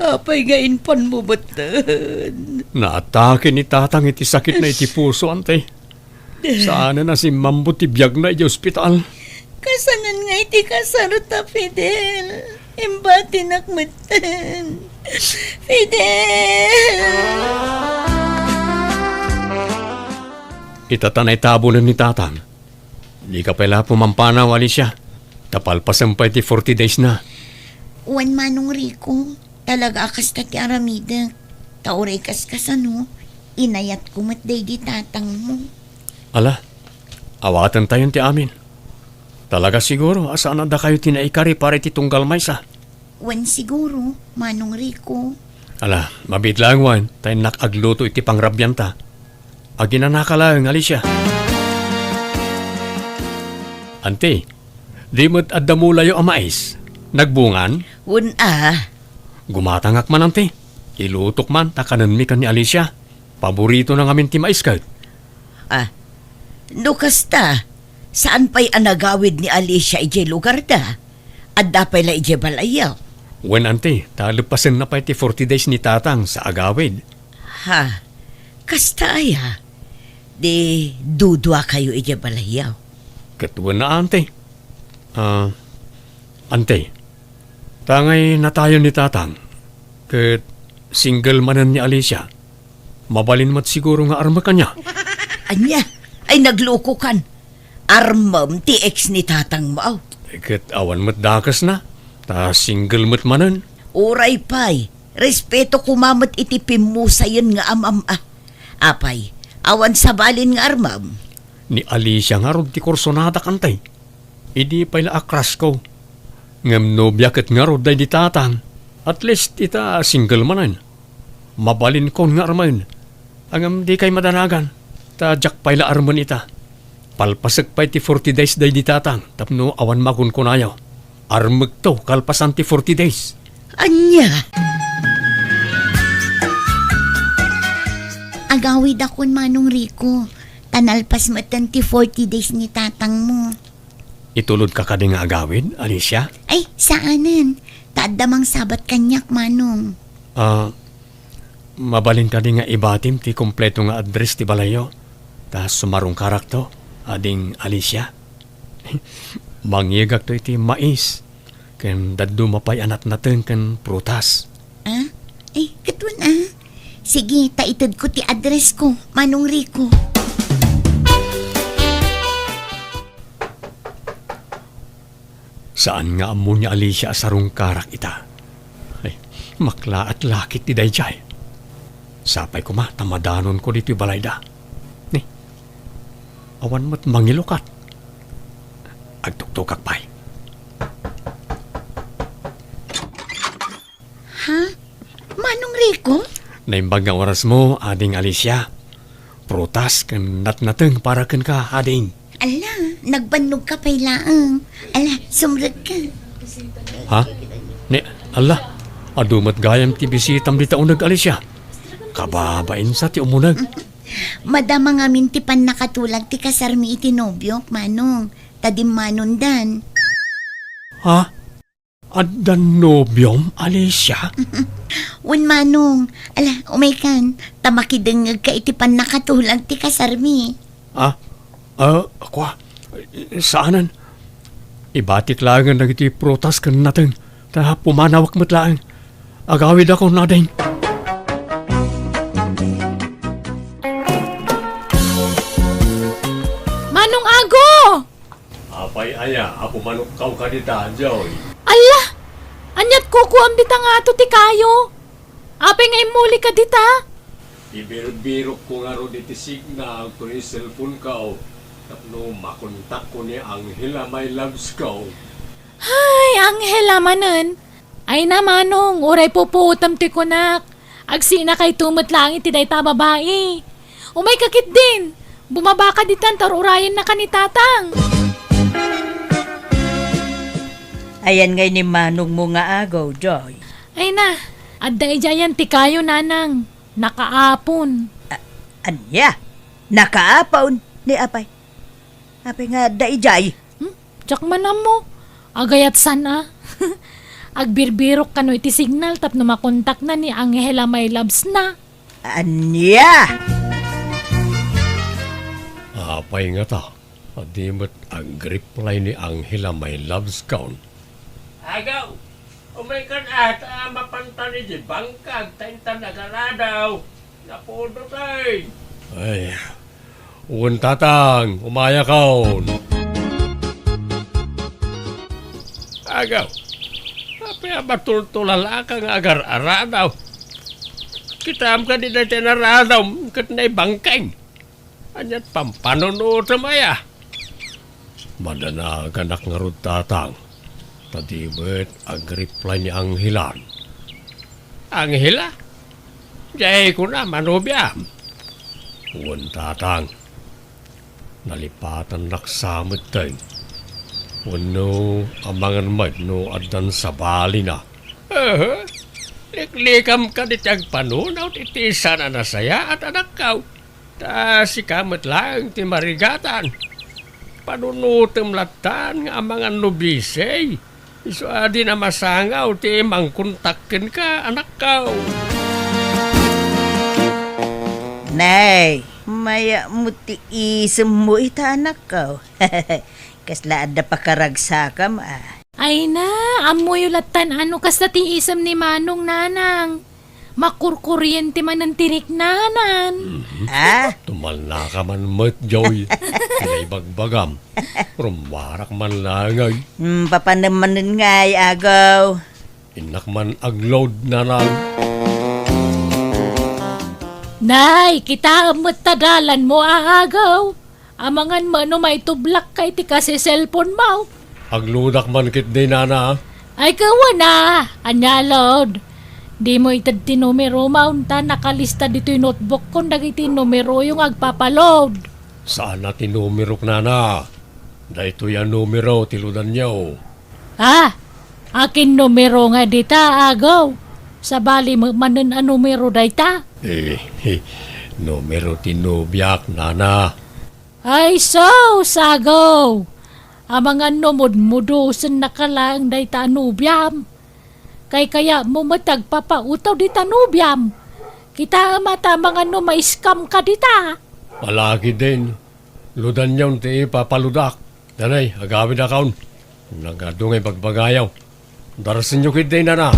Apay nga impanmo metten? Naatake ni tatang iti sakitna iti puso, ante. Saanen a simmambut ti biagna idiay ospital. Kasanen nga iti kasarta, Fidel. Imbatinak metten. Fidel! Ita ta naitabunen ni tatang. Dika pay la pumampanaw, Alicia. Ta palpasen pay ti forty days na. Wen, Manong Rico, talaga a kasta ti aramidek. Ta uray kaskasano, inayatko met daydi tatangmo. Ala, awatentayon ti amin. Talaga siguro a saan a dakayo ti naikari para iti tunggal maysa. Wen siguro, Manong Rico. Ala, mabiit laeng wen, ta innak agluto iti pangrabianta. Aginanaka laeng, Alicia. Anti, di met adda mulayo a mais? Nagbungan? Wen a. Gumatangak man, anti. Ilutok man ta kanenmi ken ni Alicia. Paboritona ngamin ti mais ket. Ah, no kasta, saan pay a nagawid ni Alicia idiay lugarda? Adda pay la idiay balayyo? Wen, anti, ta leppasenna pay ti forty days ni tatang sa agawid. Ha, kasta aya? Di duduakayo idiay balayyo? Ket wen a, anti. Ah, Ante, ta ngay natayon ni Tatang, ket single manen ni Alicia, mabalin met siguro nga armek ania? Ania? Ay, naglukokan. Armem ti ex ni Tatang mo, aw. Eh, ket awan met dakesna, ta single met manen. Uray pay, respeto koma met iti pimmusayen nga am-am-, ah. Apay, awan sabalin nga armem? Ni Alicia ngarud ti kursonadak, Ante. Idi pay la a crush ko. Ngem nobia ket ngarud daydi Tatang. At least ita single manen. Mabalinkon nga armen. Ngem dikay madanagan. Ta diak pay la armen ita. Palpasek pay ti forty days daydi Tatang tapno awan makunkunayo. Armekto kalpasan ti forty days. Ania? Agawidakon, Manong Rico. Ta nalpas metten ti forty days ni Tatang mo. Itulod ka kadi nga agawid, Alicia? Ay, saanen. Ta adda mangsabat kaniak, Manong. Ah, mabalin kadi nga ibatim ti kompleto nga address ti balayyo? Ta sumarungkarakto, ading Alicia. Mangngegakto iti mais, ken dadduma pay a natnateng ken prutas. Ah? Eh, ket wen, ah? Sige, ta itedko ti address ko, Manong Rico. Saan nga ammo ni Alicia a sarungkarak ita. Ay, maklaat la ket ti daydiay. Sapay koma ta madanonko ditoy balayda. Ni, awan met mangilukat. Agtuktokak pay. Ha? Manong Rico? Naimbag nga oras mo, Ading Alicia. Prutas ken natnateng para kenka, Ading. Ala, nagbannog ka pay laeng. Ala, sumrek ka. Ha? Ni, ala, adu met gayam ti bisitam dita uneg, Alicia. Kababain sa ti umuneg. Madama ngamin ti pannakatulag ti kasarmi iti nobiok, Manong. Ta dimmanondan. Ha? Addan nobiom, Alicia? Wen, Manong. Ala, umaykan, ta makidengngegka iti pannakatulag ti kasarmi. Ah, ah, kua, saanen. Ibatik laengen dagiti prutas ken nateng, ta pumanawak met laeng. Agawidakon, Ading. Manong Ago! Apay aya a pumanokkaw kadita, Joy? Alla! Ania't kukuam dita ngato ti kayo? Apay nga immuli kadita? Ibirbirokko ngarud iti signal ken cellphone ko tapno makontakko ni Angela, my loves ko. Ay, Angela manen. Ay na, Manong, uray pupuotem ti kunak. Agsinakayto met laeng iti dayta a babai. Umayka ketdin. Bumabaka ditan ta ur-urayennaka ni Tatang. Ayan ngay ni manongmo nga agaw, Joy. Ay na, adda idiayen ti kayo, Nanang. Nakaapon. A-, ania? Nakaapon? Ni apay? Apay nga adda idiay? Hmm? Diak man ammo. Agayat san a. Agbirbirok kano iti signal tapno makontakna ni Angela, my loves na. Ania? Apay ngata, a di met agreply ni Angela, my loves, kaon? Agaw, umaykan ata a mapantan iti bangkag ta intan agaradaw. Napudot ay. Ay, wen, Tatang, umayakon. Agaw, apay a matultulalaka nga agar-aradaw? Kitaem kadi dayta inaradawm ket naibangkeng. Ania't pampanunutem aya? Madanaganak ngarud, Tatang, ta di met agreply ni Angelan. Anghela? Diay kuna manobiam? Wen, Tatang. Nalipatannak sa metten. Wenno, amangan met no addan sabalina. Aha. Liklikam kadi ti agpanunot iti saan a nasayaat, anakkaw. Ta sika met laeng ti marigatan. Panunotem lattan nga amangan no busy. Isu a di na masangaw ti mangkontak kenka, anakkaw. Nay, maya mo ti isemmo ita, anakkaw. Kasla adda pakaragsakam, a. Ay na, ammoyo lattan ano kasta ti isem ni Manong, Nanang. Makurkuriente manen ti riknanan. Mhm. Ah? Tumalnaka man met, Joy. Ti naibagbagam. Rummuarak man laeng, ay. Hmm, papanem manen ngay, Agaw. Innak man agload, Nanang. Nay, kitaem met ta dalanmo, Agaw. Amangan met no maitublakka iti kasi cellphone mo. Agloadak man ketdi, Nana. Ay, kawana, ania, Lord? Dimo ited ti numero mo, ta nakalista ditoy notebook kon dagiti numeroyo nga agpapaload. Saan a ti numerok, Nana. Daytoy a numero ti loadanyo. Ah, akin numero nga dita, Agaw? Sabali met manen a numero dayta? Eh, numero ti nobiak, Nana. Ay, sus, Agaw! Amangan no mudmudosennaka laeng dayta a nobiam. Kaykayatmo met ti agpapautaw dita nobiam. Kitaem a ta amangan no ma-scam ka dita. Ala ketdin, loadanyon ti ipapaloadak. Danay, agawidakon. Nagadu nga ibagbagayo. Darsenyo ketdi, Nana.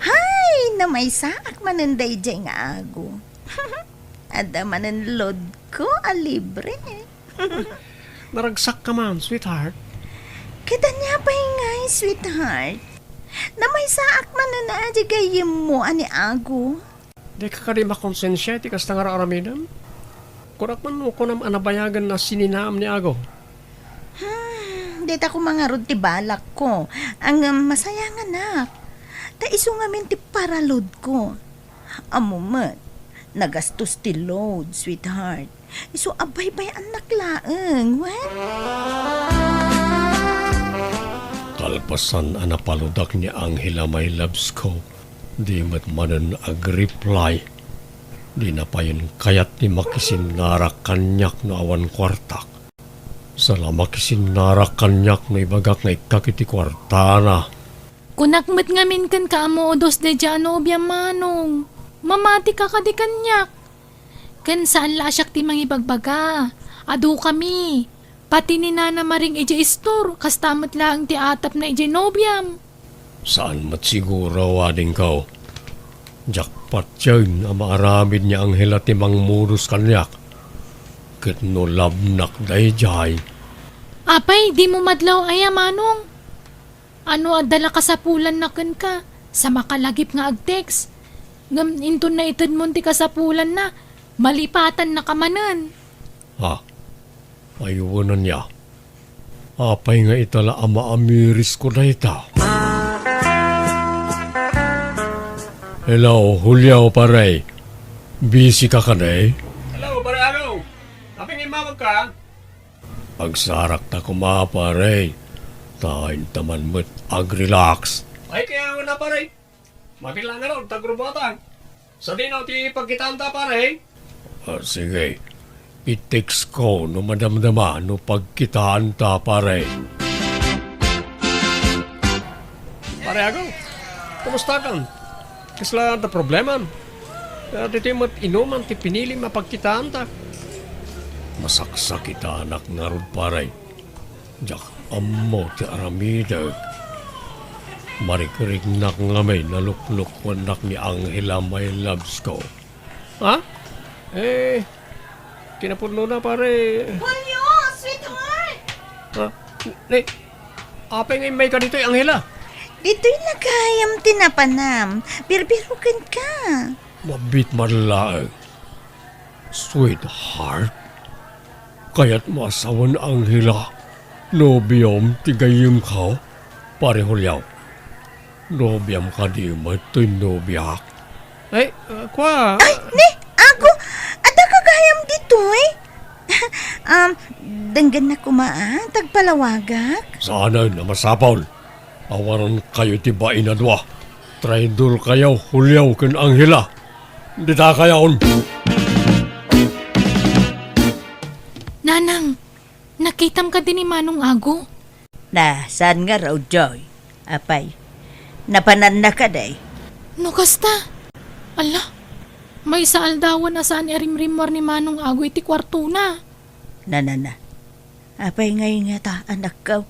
Hay, namaysaak manen daydiay nga ago. Adda manen loadko a libre. Naragsakka man, sweetheart. Ket ania pay ngay, sweetheart? Namaysaak manen a di gayyemmo a ni Ago. Dika kadi makonsensia iti kasta nga ar-aramidem? Kunak man no kunam a nabayagen a sininaam ni Ago. Hmm, dita koma ngarud ti balakko. Ngem masayanganak. Ta isu ngamin ti paraloadko. Ammo met, nagastos ti load, sweetheart. Isu a baybay-annak laeng, wen? Kalpasan a napaloadak ni Angela, my loves ko, di met manen agreply. Dina payen kayat ti makisinnarak kaniak no awan kuartak. Saan a makisinnarak kaniak no ibagak nga ikkak iti kuartana. Kunak met ngamin kenka a modos daydiay a nobiam, Manong. Mamatika kadi kaniak? Ken saan la a siak ti mangibagbaga. Adukami. Pati ni Nana Maring idiay istor, kasta met laeng ti atapna idiay nobiam. Saan met siguro, adingko. Diak patien a maaramid ni Angela ti mangmodos kaniak. Ket no labnak daydiay. Apay, dimo madlaw aya, Manong? Ano adda la kasapulanna kenka? Sa makalagip nga ag-text. Ngem inton naitedmon ti kasapulanna, malipatannaka manen. Ha? Ay, wen ania. Apay nga ita la a maamirisko dayta? Hello, Julio, pare. Busy ka kadi? Hello, pare Alo. Apay nga immawagka? Agsarakta koma, pare. Ta inta man met ag-relax. Ay, kaya nga na, pare. Mabilang nga ron, tagrubuatan. Sadino ti pagkitaanta, pare? Ah, sige. I-text ko no madamdama no pagkitaanta, pare. Pare Ago, kumusta kan? Kasla adda problemam? Ah, ditoy met inuman ti pinilim a pagkitaanta. Masaksakitanak ngarud, pare. Diak ammo ti aramidek. Marikriknak ngamin a luklukuennak ni Angela, my loves ko. Ha? Eh, kinapudnona, pare. Julio, sweetheart! Ha? Ni, apay nga immayka ditoy, Angela? Ditoy la gayam ti napanam. Birbirokenka. Mabiit man laeng. Sweetheart, kayatmo a sawen ni Angela, nobiom ti gayyemko, pare Julio. Nobiam kadi met toy nobiak? Ay, ah, kua. Ay, ni, Ago, adda ka gayam ditoy? Um, denggennak koma, a, ta agpalawagak. Saanen a masapul. Awarenkayo ti bain a dua. Traidorkayo, Julio ken Angela. Ditakayon! Nanang, nakitam kadi ni Manong Ago? Na, saan ngarud, Joy? Apay, napananna kadi? No kasta? Ala, maysa aldawen a saan a rimrimmuar ni Manong Ago iti kuartona. Nanana, apay ngay ngata, anakko?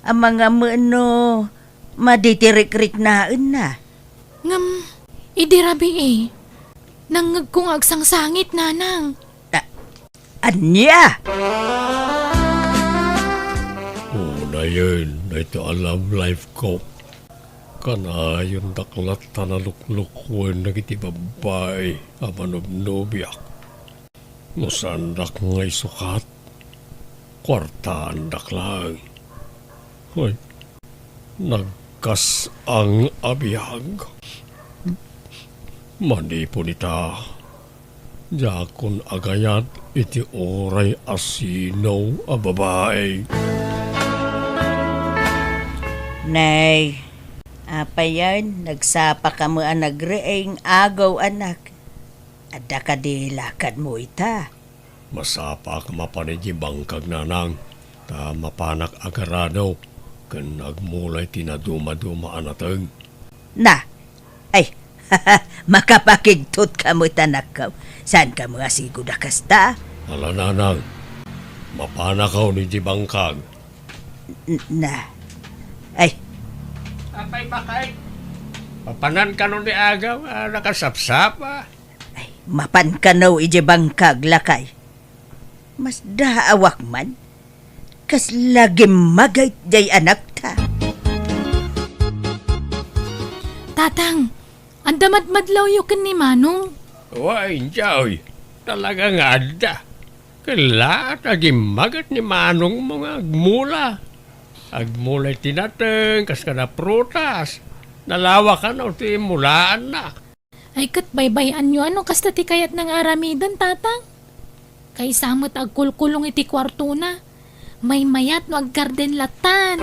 Amangan met no madi ti rikriknaenna. Ngem, idi rabii, nangngegko nga agsangsangit, nanang. Ta-, ania? Unayen, daytoy a love life ko. Kanayondak latta a luklukoen dagiti babbai a manubnobiak. No saandak nga isukat, kuartaandak laeng. Ay, nagkas-ang a biag. Manipud ita, diakon agayat iti uray a sino a babai. Nay, apayen, nagsapakam a nagreeng, Agaw, anak. Adda kadi lakadmo ita? Masapaak a mapan idiay bangkag, nanang, ta mapanak agarado ken agmulay ti nadumaduma a nateng. Na, ay, makapakigtot ka met, anakko. Saan ka nga sigud a kasta? Ala, nanang, mapanakon idiay bangkag. N-, na, ay. Apay, Bakay? Mapanan kano ni Agaw a nakasapsapa? Ay, mapan kano idiay bangkag, lakay. Masdaawak man. Kasla gimmagayt diay anakta. Tatang, adda madmadlawyo ken ni Manong? Wen, Joy. Talaga nga adda. Ken laat a gimmaget ni manongmo nga agmula. Agmulay ti nateng kas kada prutas. Nalawa kano ti mulaanna. Ay, ket baybay-anyo no kasta ti kayatna nga aramiden, Tatang. Kaysa met agkulkulong iti kuartona, maymayat no aggarden lattan.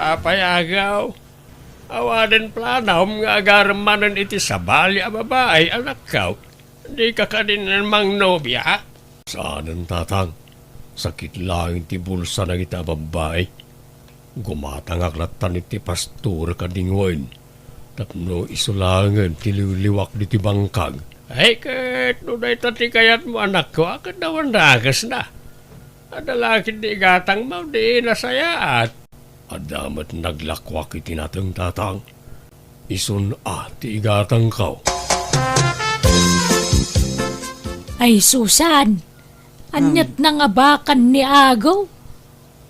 Apay, Agaw, awanen planom nga agarem manen iti sabali a babai, anakko? Dika kadi mangnobiak? Saanen, Tatang. Sakit laeng ti bulsa dagita a babbai. Gumatangak lattan iti pastorek a dingwen tapno isu laengen ti liwliwak ditoy bangkag. Ay, ket no dayta ti kayatmo, anakko, a ket awan dakesna. Adda la ketdi igatangmo, di nasayaat. Adda met naglakuak iti nateng, Tatang. Isun a ti igatangko. Ay, Susan! Aniat nangabakan ni Agaw?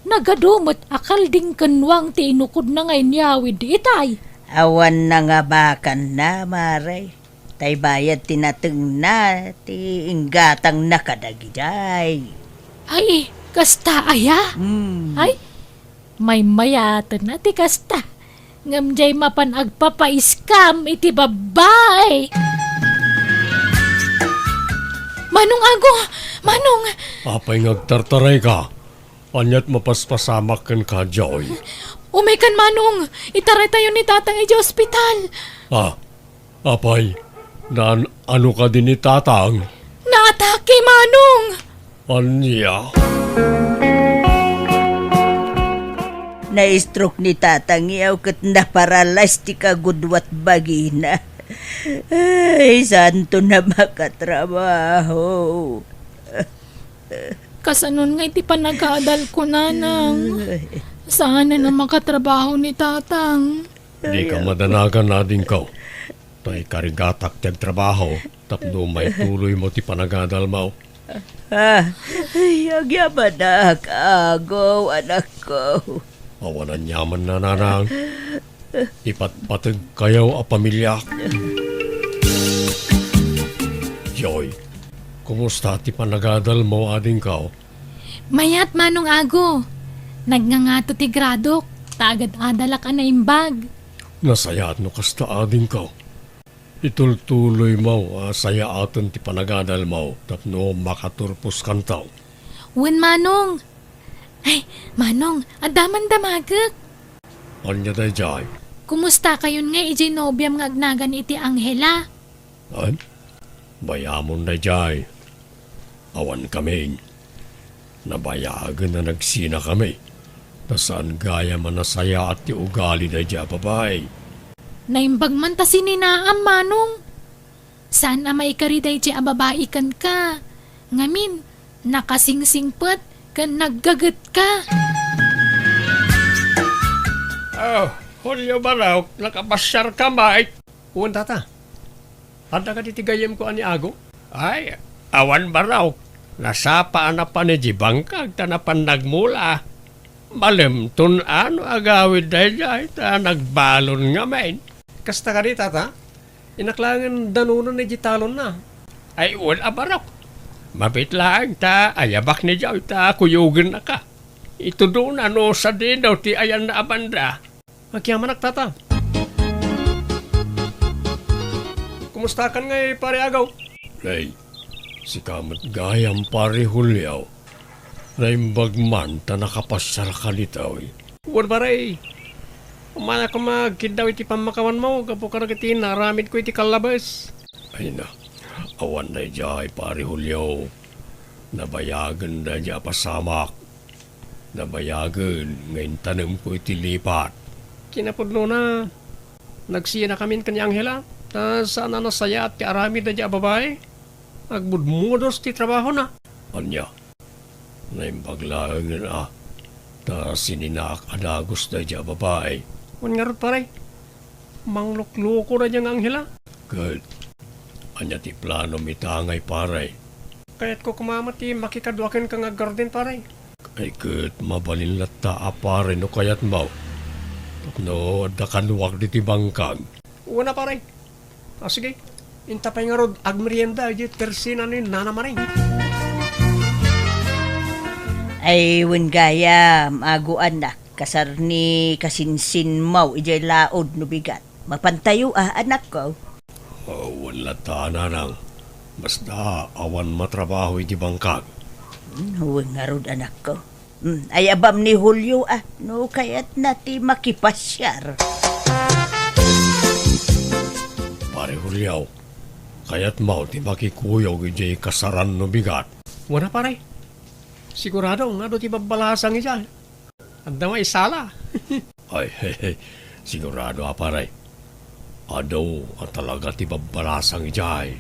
Nagadu met a kalding ken nuang ti inukodna nga inyawid itay. Awan nangabakanna, Mare. Tay bayad ti natengna ti inggatangna kadagidiay. Ay, kasta aya? Hmm. Ay, maymayaten a ti kasta. Ngem diay mapan agpapaiskam iti babbai. Manong Ago! Manong! Apay nga agtartarayka? Aniat mapaspasamak kenka, Joy? Umaykan, Manong! Itaraytayo ni Tatang idiay ospital! Ah, apay, naan-ano kadi ni Tatang? Naatake, Manong! Ania? Na-stroke ni Tatang, yaw, ket naparalyze ti kagudua ti bagina. Ay, saanton a makatrabaho. Kasanon nga iti panagadalko, Nanang? Saanen a makatrabaho ni Tatang. Dika madanagan, adingko. Ta ikarigatak ti agtrabaho tapno maituloymo ti panagadalmo. Ah, ay, agyamanak, Ago, anakko. Awan aniamanna, Nanang. Ipatpategkayo a pamiliak. Joy, kumusta ti panagadalmo, adingko? Mayat, Manong Ago. Nagngangato ti gradok, ta agad-adalak a naimbag. Nasayaat no kasta, adingko. Itultuloymo a sayaaten ti panagadalmo tapno makaturposkanto. Wen, Manong. Ay, Manong, adda man damagek. Ania daydiay? Kumustakayon nga idiay nobiam nga agnagan iti Angela? Ay, bayamon daydiay. Awan kami. Nabayagen a nagsinakami. Ta saan gayam a nasayaat ti ugali daydiay a babai. Naimbag man ta sininaam, Manong. Saan a maikari daydiay a babai kenka. Ngamin, nakasingsingpet ken naggegetka. Oh, Julio Barok, nakapasiarka met? Wen, Tata. Adda kadi ti gayyemko a ni Ago? Ay, awan, Barok. Nasapa a napan idiay bangkag ta napan nagmula. Malemton a no agawid daydiay ta nagbalon ngamin. Kasta kadi, Tata? Innak laengen danunan idiay talonna. Ay, wen a, Barok. Mabiit laeng ta ayabak ni Joy ta kuyogennaka. Itudona no sadino ti ayanna a banda. Agyamanak, Tata. Kumustakan ngay, Pare Agaw? Nay, sika met gayam, Pare Julio. Naimbag man ta nakapasiarka ditoy. Wen, pare. Umana koma agkiddaw iti pammakawanmo gapu kadagiti naaramidko iti kallabes. Ay na, awan daydiay, Pare Julio. Nabayagen daydiay a pasamak. Nabayagen nga intanemko iti lipat. Kinapudnona, nagsiinakamin ken ni Angela, ta saan a nasayaat ti aramid daydiay a babai. Agmudmudos ti trabahona. Ania? Naimbag laengen a ta sininaak a dagus daydiay a babai. Wen ngarud, pare, manglukloko daydiay nga Angela. Ket ania ti planom ita ngay, pare? Kayatko koma met ti makikadua kenka nga aggarden, pare. Ay, ket mabalin latta a, pare, no kayatmo. Tapno adda kaduak ditoy bangkag. Wen a, pare. Ah, sige. Inta pay ngarud agmerienda idiay tersina ni Nana Maring. Ay, wen gayam, Ago, anak, kasar ni kasinsinmo idiay laod no bigat. Mapantayo a, anakko? Oh, wen latta, nanang. Basta awan matrabaho iti bangkag. Hmm, wen ngarud, anakko. Hmm, ayabam ni Julio a, no kayatna ti makipasiar. Pare Julio, kayatmo ti makikuyog idiay kasaran no bigat? Wen a, pare. Sigurado nga adu ti babbalasang idiay. Adda maisala. Ay, sigurado a, pare. Adu a talaga ti babbalasang idiay.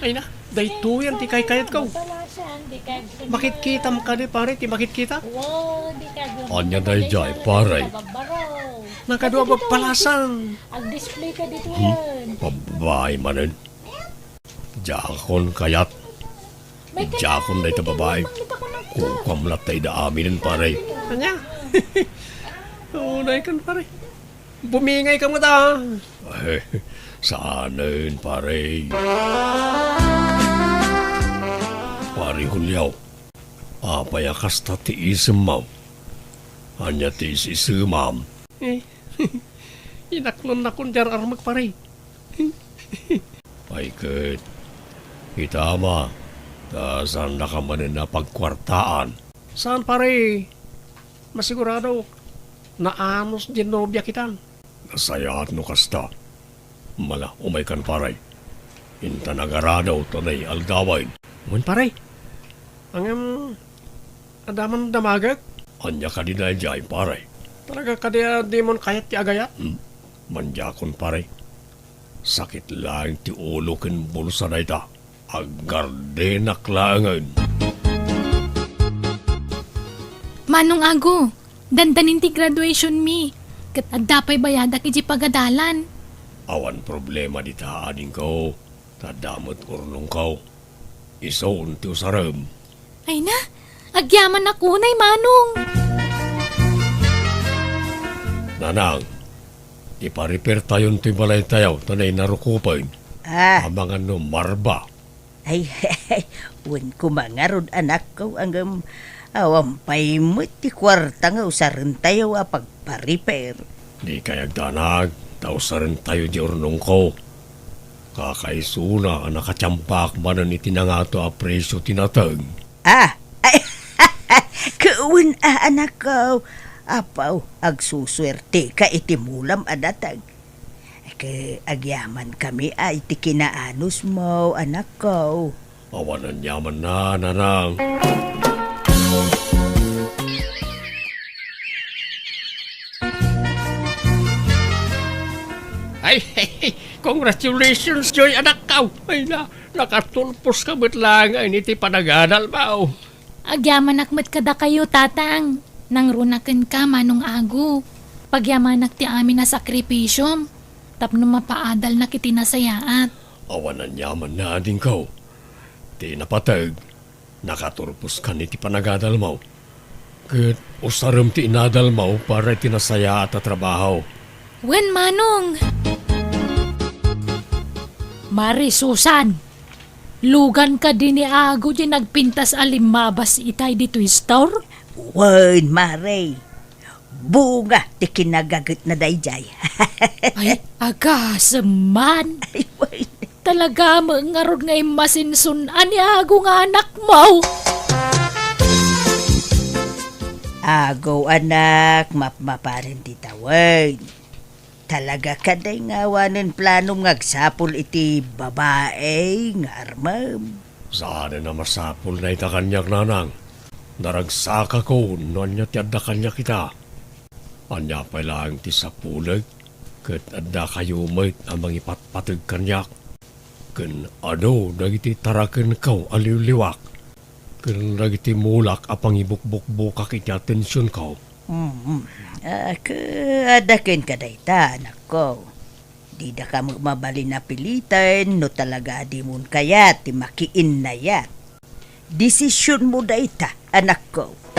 Ay na, daytoyen ti kaykayatko. Makitkitam kadi, pare, ti makitkita? Ania daydiay, pare? Nakadua babbalasang. Ag-display ka dito. Hmm? Babae manen. Diakon kayat. Diakon dayta babae. Kukuam latta ida aminen, pare. Ania? Unay kan, pare. Bumingay ka met a. Ay, saanen, pare. Pare Julio, apay a kasta ti isemmo? Ania ti is-isemam? Eh, inaklon nakon di ar-armek, pare. Ay ket, kita ma, ta saannaka manen a pagkuartaan. Saan, pare? Masiguradok, naanus diay nobia kitan. Nasayaat no kasta. Mala, umaykan, pare. Intan agarado ta nay aldawen. Wen, pare. Ngem, adda man damagek? Ania kadi daydiay, pare? Talaga kadi a dimon kayat ti agayat? Hmm? Mandiakon, pare. Sakit laeng ti ulo ken bulsa dayta. Aggardenak laengen. Manong Ago, dandanin ti graduation mi, ket adda pay bayadak idiay pagadalan. Awan problema dita, adingko, ta adda met urnongko. Isun ti usarem. Ay na, agyamanak unay, Manong. Nanang, ipa-repair tayon toy balaytayo ta nay narukopen. Ah. Amangan no marba. Ay, wen koma ngarud, anakko, ngem awan pay met ti kuarta nga usarentayo a pagpa-repair. Dikay agdanag, ta usarentayo di urnongko. Kakaisuna a nakatiampak manen iti nangato a presio ti nateng. Ah, ay, wen a, anakko. Apaw, agsusuerteka iti mulam a nateng. Ket agyamankami a iti kinaanusmo, anakko. Awan aniamanna, nanang. Ay, congratulations, Joy, anakko. Ay na, nakatulpos ka met laeng iti panagadalmo. Agyamanak met kadakayo, Tatang. Nangruna kenka, Manong Ago. Pagyamanak ti amin a sakripisiom tapno mapaadalnak iti nasayaat. Awan aniamanna, adingko. Ti napateg, nakaturpos kan iti panagadalmo. Ket usarem ti inadalmo para iti nasayaat a trabaho. Wen, Manong! Mare Susan, lugan kadi ni Ago diay nagpintas a limmabas itay ditoy store? Wen, Mare. Bunga ti kinagagetna daydiay. Ay, agasem man. Ay, wen. Talaga met ngarud nga immasinsun-an ni Ago nga anakmo. Ago, anak, mapmaparin ti tawen. Talaga kadi nga awanen planom nga agsapul iti babai nga armem? Saanen a masapul dayta kaniak, nanang. Naragsakakon no ania ti adda kaniak ita. Ania pay laeng ti sapulek, ket addakayo met a mangipatpateg kaniak. Ken adu dagiti tarakenko a liwliwak, ken dagiti mulak a pangibukbukbukak iti atensionko? Mm. Ah, ke-, adda kenka dayta, anakko. Didaka met mabalin a piliten no talaga a dimon kayat ti makiinnayat. Desisionmo dayta, anakko.